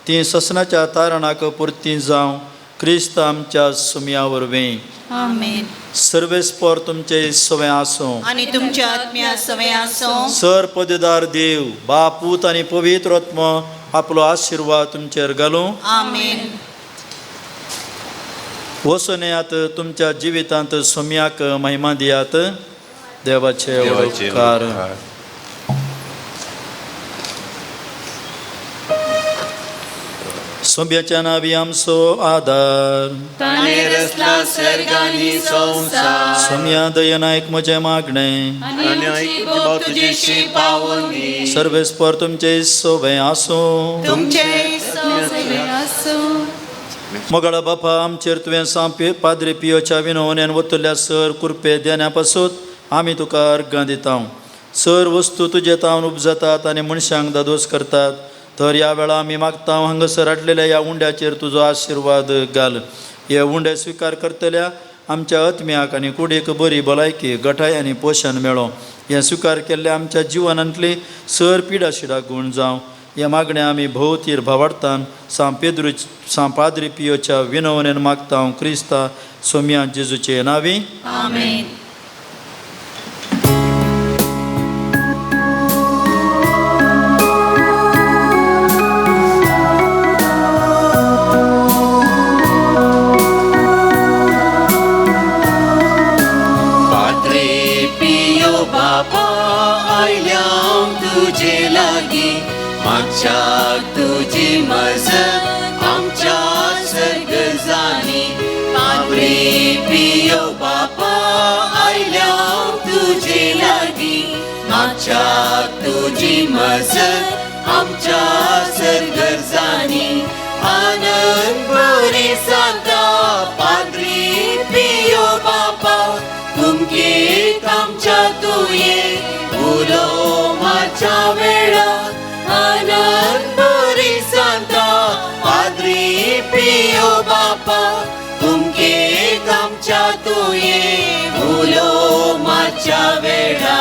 ती ससनाच्या तारणाक पुरती जावं क्रिस्त आमच्या सुमया वरवीं. आमेन. सर्वेस्पर तुमचे सवें आसूं आनी तुमच्या आत्म्या सवें आसूं. सर पदेदार देव बाप पूत आनी पवित्र आत्मो आपलो आशिर्वाद तुमचेर घालूं. आमेन. वचून येयात तुमच्या जिवितांत सोम्याक महिमा दियात. देवाचे देवाचे उपकार. उपकार. सोम्याच्या नावी आमचो आदार. ताणें रचला सर्ग आनी संवसार. सोम्या दयनायक म्हजें मागणें आनी आनी आमची बोब तुजीशी पावून दी. सर्वेस्पर तुमचे सोबें आसूं. तुमचे सवें आसूं. मोगाळा बापा आमचेर तुवें सांपे पाद्रे पियोच्या विनवण्यान वतल्या सर कुरपे देण्या पासून आमी तुका अर्गां दिता. सर वस्तू तुजे तावन उपजतात आनी मनशांक दादोस करतात तर ह्या वेळा आमी मागता हांगासर हाडलेल्या ह्या उंड्याचेर तुजो आशिर्वाद घाल. हे उंडे स्विकार करतल्या आमच्या आत्म्याक आनी कुडीक बरी भलायकी गठाय आनी पोशण मेळो. हें स्विकार केल्ल्या आमच्या जिवनांतली सर पिडा शिडा गूण जावं. ह्या मागण्या आमी भोवतीर भावार्थान सां पेद्रू सां पाद्री पियोच्या विनवणेन मागता क्रिस्ता सोम्या जेजूचे नावी. आमेन. पाद्रे पियो बापा आयल्यां तुजे लागीं मागच्याक तुजी मजत आमच्या सर्गजानी. पाद्रे पियो बापा आयल्यां तुजे लागीं मागच्याक तुजी मजत आमच्या सर्गजानी. आनंद बरी सांता पाद्रे पियो बापा तुमकेक आमच्या तुये उलो मारच्या वेळा. आनंद बरी सांता पाद्रे पियो बापा तुमकेक आमच्या तुये उलो मारच्या वेळा.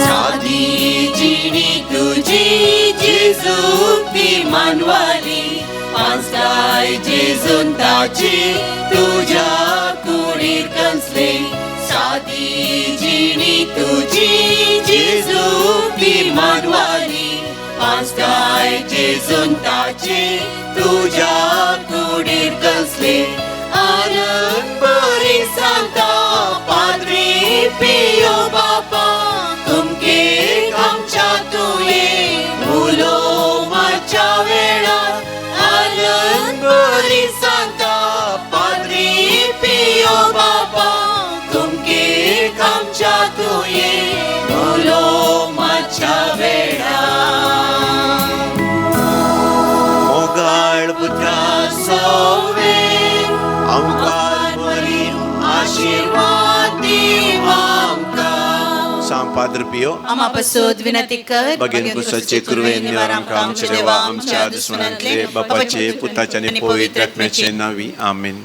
सादी जिणी तुजी जेजूक ती मानवाली पांचकाय जेजून ताची तुज्या कुडीर कंसली. सादी जिणी तुजी जेजूक ती मानवाली पांचकाय जेजून ताची तुज्या कुडीर कंसली. आनंद बरी सांता पाद्रे पियो बापा तुमकेक आमच्या तुये उलो मारच्या वेळा. आनंद बरी सांता पाद्रे पियो बापा तुमकेक आमच्या तुये उलो मारच्या वेळा. मोगाळ पुत्रा सोवे आमकां बरी आशिर्वाद. देवा आमकां. सांग पाद्र पियो आमा पासत विनंती कर. बगेन कुसाचे कुरवे निवार आमकां आमच्या देवा आमच्या दुस्मनांतले बापाचे पुताचे आनी पवित्र आत्म्याचे नांवी आमेन.